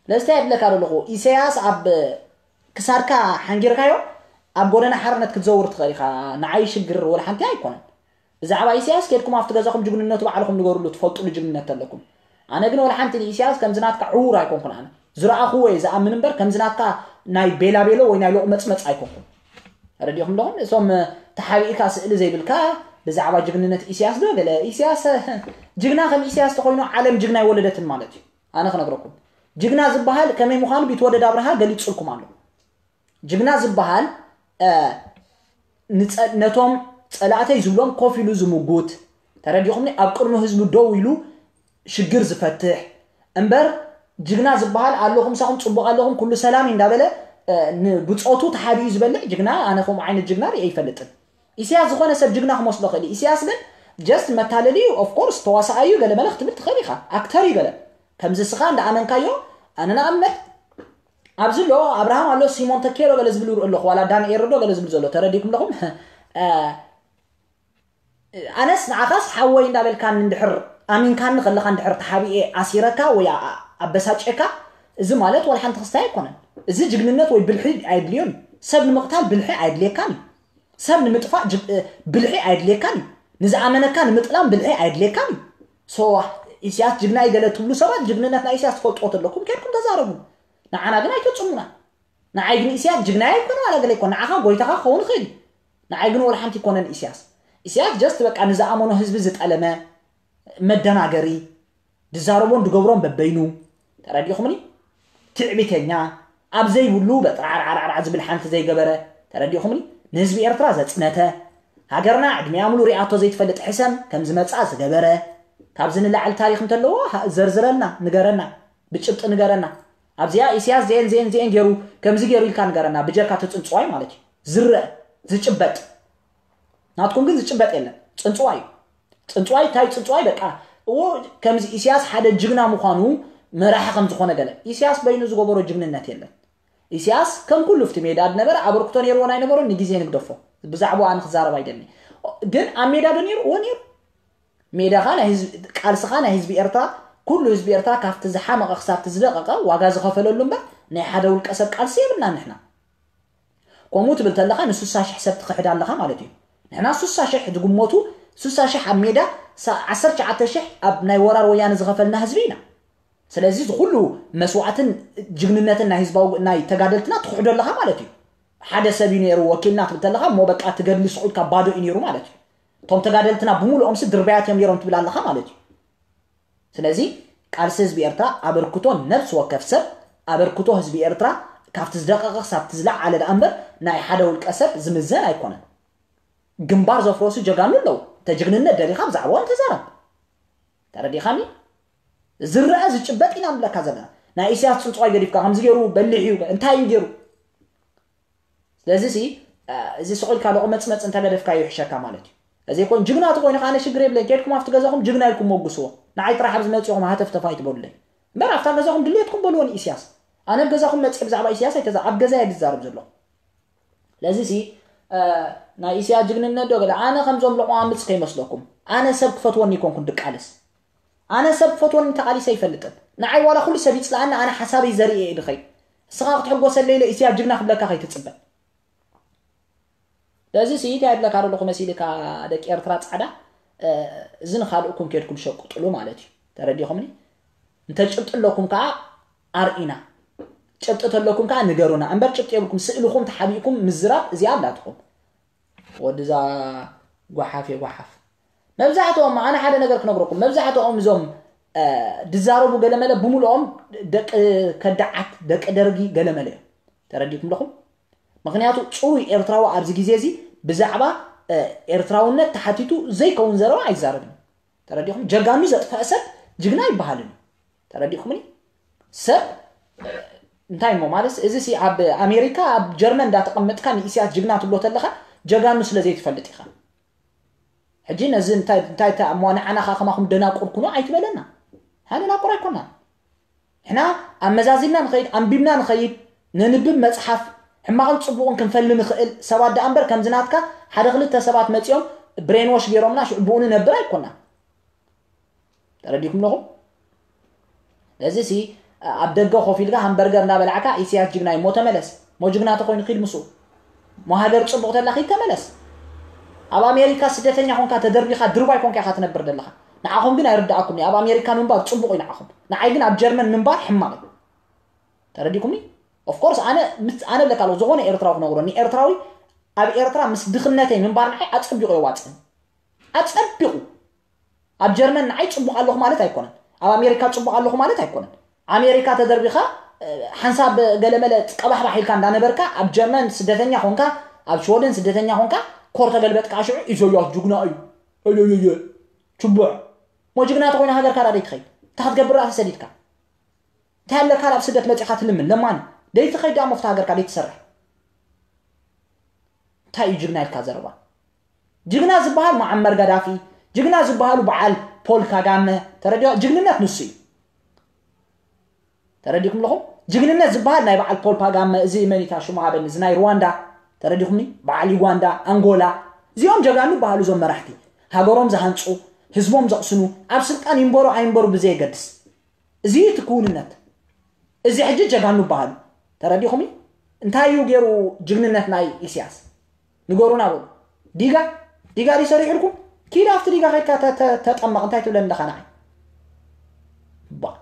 ለስታይ እብለካ ዘለኹ ኢሳያስ ኣብ ክሳድካ ሓንጊርካዮ ኣብ ጎደና ሓርነት ክትዘውር ትኽእል ኢኻ። ንዓይ ሽግር ወላ ሓንቲ ኣይኮነን። ብዛዕባ ኢሳያስ ኬድኩም ኣብቲ ገዛኹም ጅግንነቱ ባዕልኹም ንገሩሉ፣ ትፈልጡሉ ጅግንነት ተለኩም። ኣነ ግን ወላ ሓንቲ ንኢሳያስ ከምዚ ናትካ ዕዉር ኣይኮንኩን። ኣነ ዝረኣኹዎ እየ ዝኣምን እምበር ከምዚ ናትካ ናይ ቤላቤሎ ወይ ናይ ሎቕመጽመጽ ኣይኮንኩን። ረዲኹም ኣለኹም እሶም ተሓቢእካ ስእሊ ዘይብልካ ብዛዕባ ጅግንነት ኢሳያስ ዶ ገለ ኢሳያስ ጅግና ከም ኢሳያስ ተኮይኑ ዓለም ጅግና ይወለደትን ማለት እዩ። ኣነ ክነግረኩም ጅግና ዝበሃል ከመይ ምዃኑ ቢትወደድ ኣብርሃ ገሊጹልኩም ኣሎ። ጅግና ዝበሃል ነቶም ጸላእተይ ዝብሎም ኮፍ ኢሉ ዝምጉት ተረዲኹምኒ ኣብ ቅድሚ ህዝቡ ደው ኢሉ ሽግር ዝፈትሕ እምበር ጅግና ዝበሃል ኣለኹም ሳኹም ጽቡቕ ኣለኹም ኩሉ ሰላም እንዳበለ ንብጾቱ ተሓቢኡ ዝበልዕ ጅግና ኣነ ከምኡ ዓይነት ጅግና ርኤ ይፈልጥን። ኢሳያስ ዝኾነ ሰብ ጅግና ክመስሎ ክእል ኢሳያስ ግን just መታለሊ እዩ። Of course ተዋሳኣይ እዩ ገለ መለ ክትብል ትኽእል ኢኻ። ኣክተር እዩ ገለ ከምዚ ስኻ እንዳኣመንካዮ ኣነ ንኣብነት ኣብዚ ኣሎ ኣብርሃም ኣሎ ሲሞን ተኬሎ ገለ ዝብል ይርኢ ኣለኹ ዋላ ዳንኤል ዶ ገለ ዝብል ዘሎ ተረዲኩም ኣለኹም። ኣነስ ንዓኻስ ሓወይ እንዳበልካኒ እንድሕር ኣሚንካኒ ከለኻ እንድሕር ተሓቢኤ ኣሲረካ ወይ ኣበሳጭካ እዚ ማለት ዋላ ሓንቲ ክስታይ ኣይኮነን። እዚ ጅግንነት ወይ ብልሒ ኣየድልዮን እዩ። ሰብ ንምቕታል ብልሒ ኣየድልየካን እዩ። ሰብ ንምጥፋእ ብልሒ ኣየድልየካን እዩ። ንዝኣመነካ ንምጥላም ብልሒ ኣየድልየካን እዩ። So ኢሳያስ ጅግና እዩ ገለ ትብሉ ሰባት ጅግንነት ናይ ኢሳያስ ትፈልጥዎ ተለኩም ኬድኩም ተዛረቡ። ንዓና ግን ኣይተጽሙና። ንዓይ ግን ኢሳያስ ጅግናይ ኣይኮነ ዋላ ገለ ይኮን ንዓኻ ጎይታኻ ክኸውን ይኽእል እዩ። ንዓይ ግን ወላ ሓንቲ ይኮነን ኢሳያስ። ኢሳያስ just በቃ ንዝኣመኖ ህዝቢ ዝጠለመ መደናገሪ ድዛረቦን ድገብሮን በበይኑ ተረዲኹምኒ። ትዕቢተኛ ኣብ ዘይብሉ በጥራዕራዕራዕ ዝብል ሓንቲ ዘይገበረ ተረዲኹምኒ። ንህዝቢ ኤርትራ ዘጽነተ ሃገርና ዕድሚኣ ሙሉ ሪኣቶ ዘይትፈልጥ ሕሰም ከም ዝመጻ ዝገበረ ካብዚ ንላዕሊ ታሪኽ እንተለዎ ዘርዝረልና ንገረና ብጭብጢ ንገረና። ኣብዚኣ ኢሳያስ ዜን ዜን ዜን ገይሩ ከምዚ ገይሩ ኢልካ ንገረና ብጀካ እቲ ጽንጽዋይ ማለት እዩ ዝረአ ዝጭበጥ ናትኩም ግን ዝጭበጥ የለን። ጽንጽዋይ እዩ ጽንጽዋይ እንታይ ጽንጽዋይ በቃ እዎ ከምዚ ኢሳያስ ሓደ ጅግና ምዃኑ መራሒ ከም ዝኾነ ገለ ኢሳያስ በይኑ ዝገበሮ ጅግንነት የለን። ኢሳያስ ከም ኩሉ ፍቲ ሜዳ ዝነበረ ኣበርክቶ ነይርዎ ናይ ነበሮ ንግዜ ንግደፎ ብዛዕባኡ ኣነ ክዛረብ ኣይደሊ ግን ኣብ ሜዳ ዶ ነይሩ እዎ ነይሩ ሜዳኻ ናይ ህዝቢ ቃልስኻ ናይ ህዝቢ ኤርትራ ኩሉ ህዝቢ ኤርትራ ካብቲ ዝሓመቐ ክሳብቲ ዝደቐቐ ዋጋ ዝኸፈለሉ እምበር ናይ ሓደ ውልቀ ሰብ ቃልሲ የብልና ንሕና። ከምኡ ትብል ተለኻ ንሱሳ ሽሕ ሰብ ትኽሕድ ኣለኻ ማለት እዩ። ንሕና ሱሳ ሽሕ ዝግመቱ ሱሳ ሽሕ ኣብ ሜዳ ዓሰርተ ትሽዓተ ሽሕ ኣብ ናይ ወራር ወያነ ዝኸፈልና ህዝቢ ኢና። ስለዚ ዝኩሉ መስዋዕትን ጅግንነትን ናይ ህዝባዊ ናይ ተጋደልትና ትኽሕዶ ኣለኻ ማለት እዩ። ሓደ ሰብ እዩ ነይሩ ወኪልና ትብል ተለኻ እሞ በቃ ትገድሊ ስቑ ኢልካ ባዶ እዩ ነይሩ ማለት እዩ። እቶም ተጋደልትና ብምሉኦምሲ ድርባያት እዮም ነይሮም ትብል ኣለኻ ማለት እዩ። ስለዚ ቃልሲ ህዝቢ ኤርትራ ኣበርክቶ ነብሲ ወከፍ ሰብ ኣበርክቶ ህዝቢ ኤርትራ ካብቲ ዝደቀቐ ክሳብቲ ዝለዓለ ደኣ እምበር ናይ ሓደ ውልቀ ሰብ ዝምዘን ኣይኮነን። ግንባር ዘፍረሱ ጀጋኑ ኣለዉ። ተጅግንነት ደሊኻ ብዛዕባኦም ተዛረብ። ተረዲኻኒ? ዝረአ ዝጭበጥ ኢና ንብለካ ዘለና። ናይ ኢሳያስ ጽንጽዋይ ገዲፍካ ከምዚ ገይሩ በሊሕ እዩ እንታይ እዩ ገይሩ ስለዚ ሲ እዚ ስቕ ኢልካ ሎቕ መጽመጽ እንተገደፍካዮ ይሕሸካ ማለት እዩ። እዚ ይኮን ጅግና ተኮይኑ ኣነ ሽግር የብለይ ኬድኩም ኣብቲ ገዛኹም ጅግና ኢልኩም መጉስዎ። ንዓይ ጥራሕ ኣብዚ መጺኹም ሃተፍ ተፋይ ትበሉለይ። እምበር ኣብታ ገዛኹም ድልየትኩም በልዎ ንኢስያስ። ኣነ ኣብ ገዛኹም መጽእ ብዛዕባ ኢስያስ ኣይተዛ ኣብ ገዛ እየ ዝዛረብ ዘለኹ። ለዚ ሲ ናይ ኢስያስ ጅግንነት ዶ ገለ ኣነ ከምዞም ሎቋምጽ ከይመስለኩም። ኣነ ሰብ ክፈትወኒ ይኮንኩን ድቃልስ። ኣነ ሰብ ክፈትወኒ ተቓሊሰ ኣይፈልጥን። ንዓይ ዋላ ኩሉ ሰብ ይጽልኣኒ ኣነ ሓሳበይ ዘርኢ እየ ድኸይ። እስኻ ክትሕጎሰለይ ኢለ ኢስያስ ጅግና ክብለካ ከይትጽበ። ለዚ ሲ እንታይ ይብለካ ደለኹ መሲልካ ደቂ ኤርትራ ጻዕዳ እዚ ንኻልእኩም ኬድኩም ሸቁጥሉ ማለት እዩ። ተረዲኹምኒ? እንተ ጭብጢ ኣለኩም ከኣ ኣርኢና። ጭብጢ ተለኩም ከኣ ንገሩና። እምበር ጭብጢ የብልኩም ስእልኹም ተሓቢእኩም ምዝራብ እዚኣ ኣላትኹም። ወድዛ ጓሓፍ የጓሓፍ። መብዛሕትኦም ኣነ ሓደ ነገር ክነግረኩም መብዛሕትኦም እዞም ድዛረቡ ገለመለ ብምልኦም ደቂ ከዳዓት፣ ደቂ ደርጊ ገለመለ እዮም። ተረዲእኩም ኣለኹም? ምክንያቱ ጽሩይ ኤርትራዊ ኣብዚ ግዜ እዚ ብዛዕባ ኤርትራውነት ተሓቲቱ ዘይከውን ዘረባ ኣይዛረብን። ተረዲኹም? ጀጋኑ ዘጥፈአ ሰብ ጅግና ይበሃልን እዩ። ተረዲኹምኒ? ሰብ እንታይ እሞ ማለት እዚ ሲ ኣብ ኣሜሪካ ኣብ ጀርመን እንዳተቐመጥካ ንኢሳያስ ጅግና ትብሎ ተለኻ ጀጋኑ ስለ ዘይትፈልጥ ኢኻ። ሕጂ ነዚ እንታይ እንታይ እሞ ንዓና ኸዓ ከማኹም ደናቁር ኩኑ ኣይትበለና። ንሕና ደናቁር ኣይኮናን። ንሕና ኣመዛዚና ንኸይድ፣ ኣንቢብና ንኸይድ፣ ነንብብ መጽሓፍ፣ ሕማቕን ጽቡቕን ክንፈሊ ንኽእል ሰባት ደኣ እምበር ከምዚ ናትካ ሓደ ክልተ ሰባት መጺኦም ብሬንዎሽ ገይሮምና ሽዑ ብኡ ንነብር ኣይኮናን። ተረዲኩም ኣለኹም? ስለዚ ሲ ኣብ ደገ ኮፍ ኢልካ ሃምበርገር እንዳበላዕካ ኢሳያስ ጅግና እዩ ሞ ተመለስ። ሞ ጅግና ተኮይኑ ኪድ ምስኡ። ሞ ሃገር ጽቡቕ ተላ ኪድ ተመለስ። ኣብ ኣሜሪካ ስደተኛ ኮንካ ተደርቢኻ ድርባይ ኮንካ ኢኻ ትነብር ዘለኻ። ንዓኹም ግን ኣይርድኣኩም እዩ። ኣብ ኣሜሪካ ምንባር ጽቡቕ እዩ ንዓኹም። ንዓይ ግን ኣብ ጀርመን ምንባር ሕማቕ እዩ። ተረዲኩምኒ? ኦፍኮርስ ኣነ ምስ ኣነ ለካ ኣለኹ ዝኾነ ኤርትራዊ ክነግሮ ንኤርትራዊ ኣብ ኤርትራ ምስ ድኽነተይ ምንባር ንዓይ ኣጸቢቑ የዋጽእን። ኣጸቢቑ ኣብ ጀርመን ንዓይ ጽቡቕ ኣለኹ ማለት ኣይኮነን። ኣብ ኣሜሪካ ጽቡቕ ኣለኹ ማለት ኣይኮነን። ኣሜሪካ ተደርቢኻ ሓንሳብ ገለመለ ቀባሕባሕ ኢልካ እንዳነበርካ ኣብ ጀርመን ስደተኛ ኾንካ ኣብ ሽወደን ስደተኛ ኾንካ ኮር ተገልበጥካ ሽዑ ኢሰያስ ጅግና እዩ። እየየየ ችቡዕ ሞ ጅግና ተኾይኑ ሃገርካ ዳ ደይትኸይድ እንታይ ክትገብር ራእሲ ሰዲድካ እንታይ ኣለካ ኣብ ስደት መጺኻ ትልምን ለማኒ ደይትኸይድ ዳ ሞፍታ ሃገርካ ደይትሰርሕ እንታይ እዩ ጅግና ኢልካ ዘረባ ጅግና ዝበሃል መዓመር ጋዳፊ ጅግና ዝበሃሉ በዓል ፖል ካጋመ ተረዲኦ ጅግንነት ንሱ እዩ ተረዲኩም ኣለኹም ጅግንነት ዝበሃል ናይ በዓል ፖል ካጋመ እዚ መኒታ ሽሙ ሃበኒ እዚ ናይ ሩዋንዳ ተረዲኹምኒ በዓል ዩጋንዳ ኣንጎላ እዚኦም ጀጋኑ በሃሉ እዞም መራሕቲ ሃገሮም ዝሃንፁ ህዝቦም ዘቕስኑ ኣብ ስልጣን ይንበሩ ኣይንበሩ ብዘየገድስ እዚ እቲ ክውንነት እዚ ሕጂ ጀጋኑ በሃሉ ተረዲኹም እንታይ እዩ ገይሩ ጅግንነት ናይ ኢሳያስ ንገሩና በሉ ዲጋ ዲጋ ድዩ ሰሪሑልኩም ኪድ ኣብቲ ዲጋ ከድካ ተጠመቕ እንታይ ትብለኒ ኣለኻ ንዓይ ባ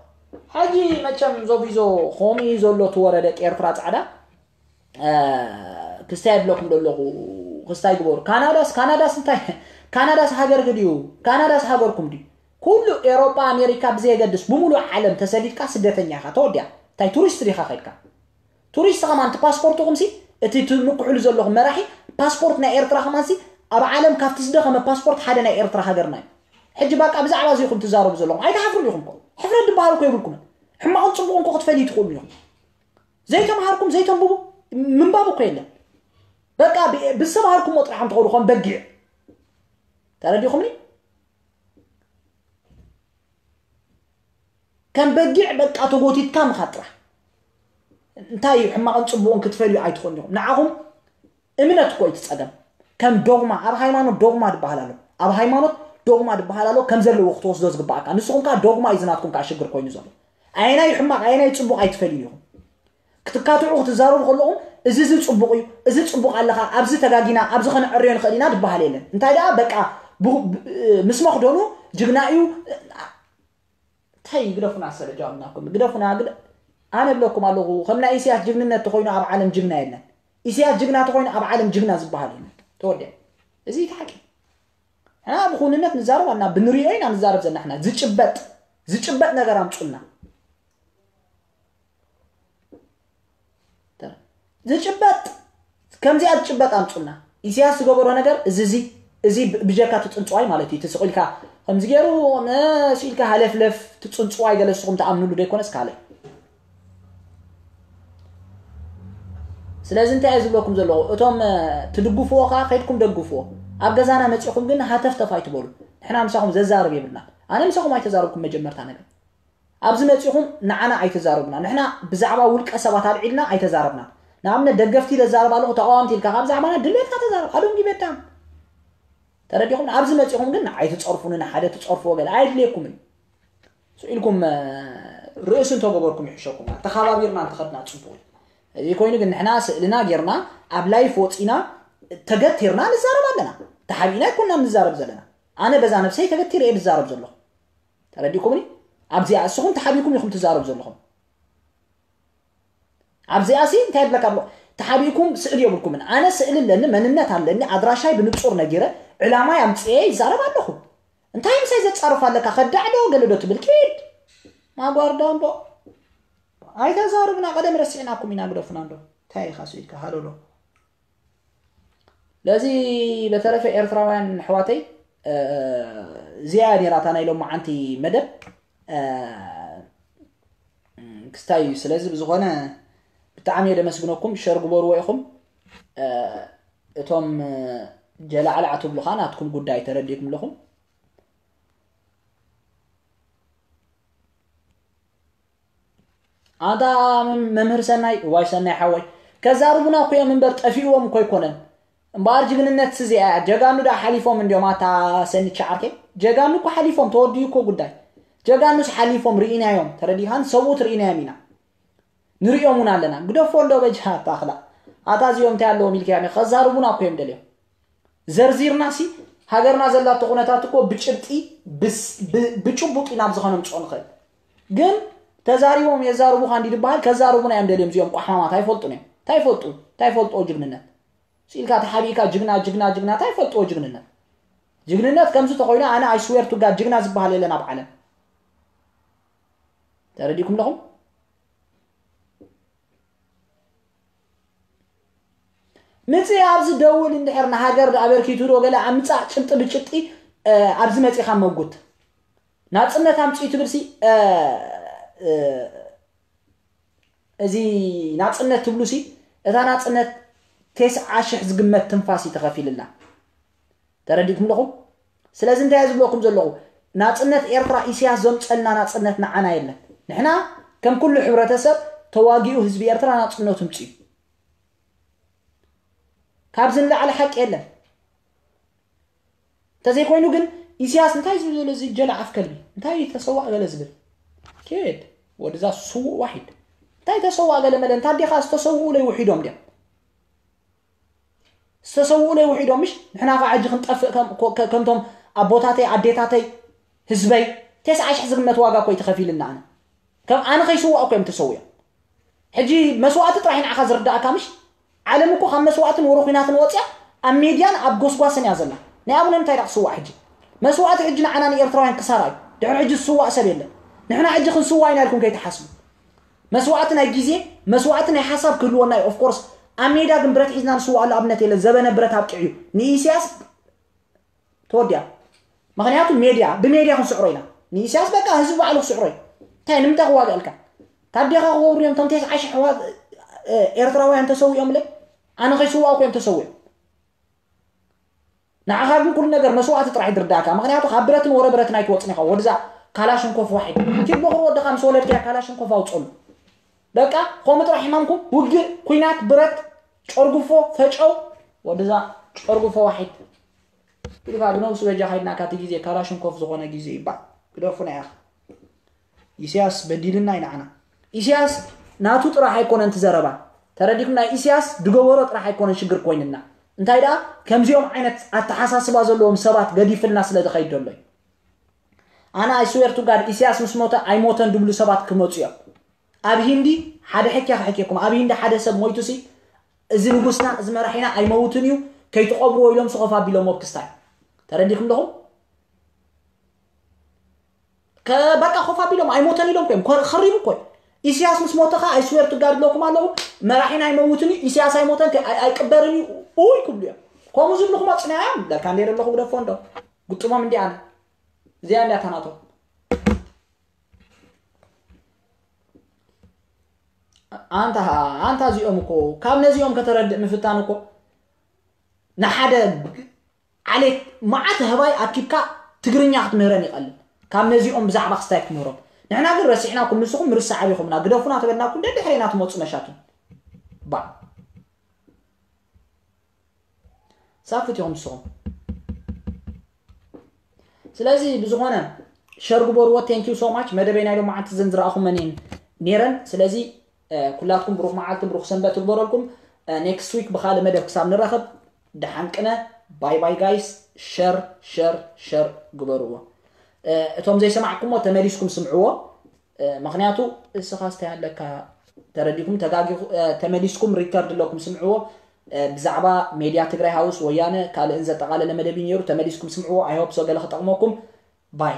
ሕጂ መቸም ዞቢዞ ኾሚ ዘሎ ትወረ ደቂ ኤርትራ ጻዕዳ ክስታይ ኣብለኩም ዘለኹ ክስታይ ግበሩ ካናዳስ ካናዳስ እንታይ ካናዳስ ሃገር ግድዩ ካናዳስ ሃገርኩም ድዩ ኩሉ ኤሮጳ ኣሜሪካ ብዘየገድስ ብምሉእ ዓለም ተሰዲድካ ስደተኛ ኢኻ ተወዲያ እንታይ ቱሪስት ዲኻ ከድካ ቱሪስት ከማን እቲ ፓስፖርትኹም ሲ እቲ ትምክሕሉ ዘለኹም መራሒ ፓስፖርት ናይ ኤርትራ ከማን ሲ ኣብ ዓለም ካብቲ ዝደኸመ ፓስፖርት ሓደ ናይ ኤርትራ ሃገርና እዩ ሕጂ ባቃ ብዛዕባ እዚኹም ትዛረቡ ዘለኹም ኣይትሓፍሩን ኢኹም ኮ ሕፍረት ዝበሃል ኮ የብልኩምን ሕማቕን ጽቡቕን ኮ ክትፈልዩ ትኽእሉ ኢኹም ዘይተምሃርኩም ዘይተንብቡ ምንባብ እኮ የለን በቃ ብዝተምሃርኩሞ ጥራሕ እንትኸዱ ከም በጊዕ ተረዲኹምኒ ከም በጊዕ በቃ ተጎቲትካ ምኻድ ጥራሕ እንታይ እዩ ሕማቕን ፅቡቕን ክትፈልዩ ኣይትኾን ኢኹም ንዓኹም እምነት እኮ እዩ ትፀገም ከም ዶግማ ኣብ ሃይማኖት ዶግማ ዝበሃል ኣሎ ኣብ ሃይማኖት ዶግማ ዝበሃል ኣሎ ከም ዘለዎ ክትወስዶ ዝግባኣካ ንስኹም ከዓ ዶግማ እዩ ዝናትኩም ከዓ ሽግር ኮይኑ ዘሎ ኣየናይ ሕማቕ ኣየናይ ፅቡቕ ኣይትፈልዩ ኢኹም ክትካትዑ ክትዛረቡ ከለኹም እዚ እዚ ፅቡቕ እዩ እዚ ፅቡቕ ኣለኻ ኣብዚ ተጋጊና ኣብዚ ከነዕርዮ ንኽእል ኢና ዝበሃል የለን እንታይ ደኣ በቃ ምስ መኽደኑ ጅግና እዩ እንታይ ግደፉና ሰለጃምናኩም ግደፉና ግደ ኣነ ብለኩም ኣለኹ ከም ናይ ኢሳያስ ጅግንነት ተኾይኑ ኣብ ዓለም ጅግና የለን ኢሳያስ ጅግና ተኾይኑ ኣብ ዓለም ጅግና ዝበሃል የለን ተወዲያ እዚ ተሓቂ ሕና ብኹንነት ንዛረብ ኣና ብንሪኦ ኢና ንዛረብ ዘለና ሕና ዝጭበጥ ዝጭበጥ ነገር ኣምፁልና ዝጭበጥ ከምዚኣ ዝጭበጥ ኣምፁልና ኢሳያስ ዝገበሮ ነገር እዚ እዚ እዚ ብጀካ ትፅንፅዋይ ማለት እዩ ተስቂልካ ከምዚ ገይሩ ስኢልካ ሃለፍለፍ ትፅንፅዋይ ገለ ንስኹም ተኣምንሉ ዘይኮነስ ካልእ ስለዚ እንታይ እየ ዝብለኩም ዘለኹ እቶም ትድግፍዎ ከዓ ከይድኩም ደግፍዎ ኣብ ገዛና መፂኹም ግን ሃተፍተፍ ኣይትበሉ ንሕና ምሳኹም ዘዛርብ የብልና ኣነ ምሳኹም ኣይተዛረብኩም መጀመርታ ነገር ኣብዚ መፂኹም ንዓና ኣይተዛረቡና ንሕና ብዛዕባ ውልቀ ሰባት ኣልዒልና ኣይተዛረብና ንኣብነት ደገፍቲ ኢለ ዛረብ ኣለኹ ተቃወምቲ ኢልካ ካብ ዛዕባና ድሌትካ ተዛረብ ኣዶም ጊበዳም ተረዲኹም ኣብዚ መፂኹም ግን ንዓይ ትፀርፉኒ ንሓደ ትፀርፍዎ ገለ ኣየድልየኩምን ስኢልኩም ርእሲ እንተገበርኩም ይሕሸኩም ተኸባቢርና እንተኸድና ፅቡቅ እዩ እዚ ኮይኑ ግን ንሕና ስእልና ጌርና ኣብ ላይፍ ወፂና ተገቲርና ንዛረብ ኣለና ተሓቢእና ኣይኮና ንዛረብ ዘለና ኣነ በዛ ነብሰይ ተገቲረ እየ ዝዛረብ ዘለኹ ተረዲእኩምኒ ኣብዚኣ እስኹም ተሓቢእኩም ኢኹም ትዛረብ ዘለኹም ኣብዚኣ ሲ እንታይ ይብለካ ኣሎ ተሓቢእኩም ስእሊ የብልኩምን ኣነ ስእሊ ኣለኒ መንነት ኣለኒ ኣድራሻይ ብንጹር ነጊረ ዕላማይ ኣምፅኤ ይዛረብ ኣለኹ እንታይ ምሳይ ዘጻርፍ ኣለካ ከዳዕ ዶ ገለ ዶ ትብል ኪድ ማጓርዳ እምቦ ኣይተዛርብና፣ ቀደም ረሲዕናኩም ኢና፣ ግደፉና እንዶ። እንታይ ኢኻ ስኢልካ ሃለሎ። ለዚ በተረፈ ኤርትራውያን ኣሕዋተይ፣ እ፣ እዚኣ እያ ነይራ እታ ናይ ሎማዓንቲ መደብ፣ እ፣ ክስታይ እዩ። ስለዚ ብዝኾነ ብጣዕሚ እየ ደመስግነኩም። ሸር ግበርዎ ኢኹም። እ፣ እቶም፣ እ፣ ጀላዕላዕ ትብሉ ኸዓ ናትኩም ጉዳይ ተረዲእኩም ኣለኹም። ኣንታ መም-፣ መምህር ሰናይ፣ እዋይ ሰናይ ሓወይ፣ ከዛርቡና እኮ እዮም እምበር ጠፊእዎም እኮ ኣይኮነን። እምበኣር ጅግንነት ስዚኣ እያ። ጀጋኑ ደኣ ሓሊፎም እንዲዮም፣ ኣታ ሰኒ ቻዓርቴ። ጀጋኑ እኮ ሓሊፎም፣ ተወዲኡ እኮ ጉዳይ። ጀጋኑስ ሓሊፎም ርኢናዮም፣ ተረዲኻን? ሰብኡት ርኢናዮም ኢና። ንርእዮም እውን ኣለና። ግደፎ እንዶ በጃ ኣታ ኣኽላ። ኣታ እዚኦም እንታይ ኣለዎም ኢልካዮም? ከዛርቡና እኮ እዮም ደልዮም። ዘርዚርና ሲ ሃገርና ዘላቶ ኩነታት እኮ ብጭብጢ ብስ-፣ ብ-፣ ብጭቡጥ ኢና ኣብ ዝኾነ ምጽኦ ንኽእል። ግን ተዛሪቦም የዛርቡኻ እንዲ ዝበሃል ከዛርቡና እዮም ደልዮም። እዚኦም ቋሕማማት ኣይፈልጡን እዮም። እንታይ ይፈልጡ? እንታይ ይፈልጥዎ ጅግንነት? ስኢልካ ተሓቢእካ ጅግና፣ ጅግና፣ ጅግና፣ እንታይ ይፈልጥዎ ጅግንነት? ጅግንነት ከምዚ ተኾይኑ ኣነ I swear to God ጅግና ዝበሃል የለን ኣብ ዓለም። ተረዲእኩም ኣለኹም? ምጽእ ኣብዚ ደውል እንድሕር ንሃገር ኣበርኪቱ ዶ ገለ ኣምጻእ ጭብጢ ብጭብጢ፣ እ፣ ኣብዚ መጺኻ መጉት። ናጽነት ኣምጽኡ ትብል ሲ፣ እ፣ እ፣ እዚ ናጽነት ትብሉ ሲ፣ እታ ናጽነት ተስዓ ሽሕ ዝግመት ትንፋስ እዩ ተኸፊልላ። ተረዲእኩም ኣለኹም? ስለዚ እንታይ እየ ዝብለኩም ዘለኹ? ናጽነት ኤርትራ ኢሳያስ ዘምጸልና ናጽነት ንዓና የለን። ንሕና ከም ኩሉ ሕብረተሰብ ተዋጊኡ ህዝቢ ኤርትራ ናጽነቱ ምጽኡ። ካብዚ ንላዕሊ ሓቂ የለን። እንተዘይኮይኑ ግን ኢሳያስ እንታይ ዝብል ዘሎ እዚ ጀላ ዓፍ ከልቢ? እንታይ ተሰዋእ ገለ ዝብል? ኬድ ወድዛ ስዉእ ዋሒድ። እንታይ ተሰዋእ ገለ መለ? እንታ ኣዴኻ ዝተሰውኡለይ ውሒዶም ድዮም? ዝተሰውኡለይ ውሒዶም ምሽ? ንሕና ኸዓ ሕጂ ክንጠፍእ ከም-፣ ኮ-፣ ከ-፣ ከምቶም ኣቦታተይ፣ ኣዴታተይ፣ ህዝበይ፣ ተስዓ ሽሕ ዝግመት ዋጋ እኮ እዩ ተኸፊልና ኣነ። ከም ኣነ ከይስዋእ እኮ እዮም ተሰዊኦም። ሕጂ መስዋእቲ ጥራሕ ንዓኻ ዝርዳእካ ምሽ? ዓለም እኮ ካብ መስዋእትን ወረ ኲናትን ወፂኣ ኣብ ሜድያን ኣብ ጎስጓስን እያ ዘላ። ናይ ኣቡነ እንታይ ደኣ ክስዋእ ሕጂ? መስዋእቲ ሕጂ ንዓና ንኤርትራውያን ክሳራ እዩ። ድሕሪ ሕጂ ዝስዋእ ሰብ የለን። ንሕና ሕጂ ክንስዋእ ኢና ኢልኩም ከይትሓስቡ። መስዋእቲ ናይ ግዜ፣ መስዋእቲ ናይ ሓሳብ ክህልወና እዩ። Of course፣ ኣብ ሜዳ ግን ብረት ሒዝና ንስዋኣሉ ኣብነት የለን። ዘበነ ብረት ኣብቂዑ እዩ። ንኢሳያስ ተወዲኣ። ምኽንያቱ ሜድያ፣ ብሜድያ ክንስዕሮ ኢና። ንኢሳያስ በቃ ህዝቢ ባዕሉ ክስዕሮ እዩ። እንታይ ንምንታይ ክዋግኣልካ? ካብ ዴኻ ክገብሩ እዮም እቶም ተስዓ ሽሕ ኣሕዋት፣ እ፣ ኤርትራውያን ተሰዊኦምለይ? ኣነ ከይስዋእኩ እዮም ተሰዊኦም። ንዓኻ ግን ኩሉ ነገር መስዋእቲ ጥራሕ እዩ ዝርዳእካ። ምኽንያቱ ካብ ብረትን ወረ ብረትን ኣይትወጽን ኢኻ። ወድዛ ካላሽንኮፍ ዋሒድ። ኪድ በኹር ወድኻ ምስ ወለድካያ ካላሽንኮፍ ኣውጽሉ። በቃ ከምኡ ጥራሕ ሕማምኩም። ውግእ፣ ኲናት፣ ብረት፣ ጨርጉፎ፣ ፈጨው። ወድዛ ጨርጉፎ ዋሒድ። ኢልካ ብነብሱ በጃ ካይድና ካቲ ግዜ ካላሽንኮፍ ዝኾነ ግዜ ይባል። ግደፉና ኢኻ። ኢሳያስ በዲልና እዩ ንዓና። ኢሳያስ ናቱ ጥራሕ ኣይኮነን እቲ ዘረባ። ተረዲኩም? ናይ ኢሳያስ ድገበሮ ጥራሕ ኣይኮነን ሽግር ኮይንና። እንታይ ደኣ ከምዚኦም ዓይነት ኣተሓሳስባ ዘለዎም ሰባት ገዲፍልና ስለ ዝኸይድ ዘሎ እዩ። ኣነ I swear to God ኢሳያስ ምስ ሞተ ኣይሞተን ድብሉ ሰባት ክመጹ እዮም። ኣብ ሂንዲ ሓደ ሕክያ ክሕክየኩም። ኣብ ሂንዲ ሓደ ሰብ ሞይቱ ሲ እዚ ንጉስና እዚ መራሒና ኣይመውትን እዩ ከይትቐብርዎ ኢሎም ሲ ኮፍ ኣቢሎም ኣብ ክስታይ። ተረዲኩም ኣለኹም? ከ-፣ በቃ ኮፍ ኣቢሎም ኣይሞተን ኢሎም ኮ እዮም። ኮ-፣ ኸሪቡ ኮ እዩ። ኢሳያስ ምስ ሞተ ኸዓ I swear to God ብለኩም ኣለኹ፣ መራሒና ኣይመውትን እዩ፣ ኢሳያስ ኣይሞተን ከ-፣ ኣይ-፣ ኣይቅበርን እዩ፣ ኡይ ክብሉ እዮም። ከምኡ ዝብልኹም ኣጽንያ እዮም። ለካ እንደ ዘለኹ ግደፎ እንዶ። ግጥሞም እንዲኣነ። እዚኣ እንዲያ ታናቶም። ኣንታ፣ ኣንታ እዚኦም እኮ፣ ካብ ነዚኦም ከተረድእ ምፍታን እኮ፣ ንሓደ ዓሌት መዓት ኣህባይ ኣኪብካ ትግርኛ ክትምህረን ይቐልል። ካብ ነዚኦም ብዛዕባ ክስታይ ክትምህሮም። ንሕና ግን ረሲዕናኩም፣ ንስኹም ምርሳዕ ኣቢኹምና፣ ግደፉና ተበልናኩም፣ ደድሕሬና ትመጹ መሻቱ። ባ። ሳፍት ኢኹም ንስኹም። ስለዚ ብዝኾነ ሸር ግበርዎ። Thank you so much። መደበይ ናይ ሎማዓንቲ ዘን ዝረኣኹመን እየን ነይረን። ስለዚ፣ እ፣ ኩላትኩም ብሩኽ መዓልቲ፣ ብሩኽ ሰንበት ትግበረልኩም። እ፣ next week ብኻልእ መደብ ክሳብ ንራኸብ፣ ደሓን ቅነ። ባይ ባይ ጋይስ። ሸር፣ ሸር፣ ሸር ግበርዎ። እ፣ እቶም ዘይሰማዕኩሞ ተመሊስኩም ስምዕዎ። እ፣ ምኽንያቱ እስኻስ እንታይ ኣለካ ተረዲኩም ተጋጊኹ-፣ እ፣ ተመሊስኩም ሪከርድ ኣለኩም ስምዕዎ። እ፣ ብዛዕባ ሜድያ ትግራይ ሃውስ ወያነ ካልእን ዘጠቓለለ መደብ እዩ ነይሩ። ተመሊስኩም ስምዕዎ። I hope so ገለ ክጠቕመኩም። ባይ።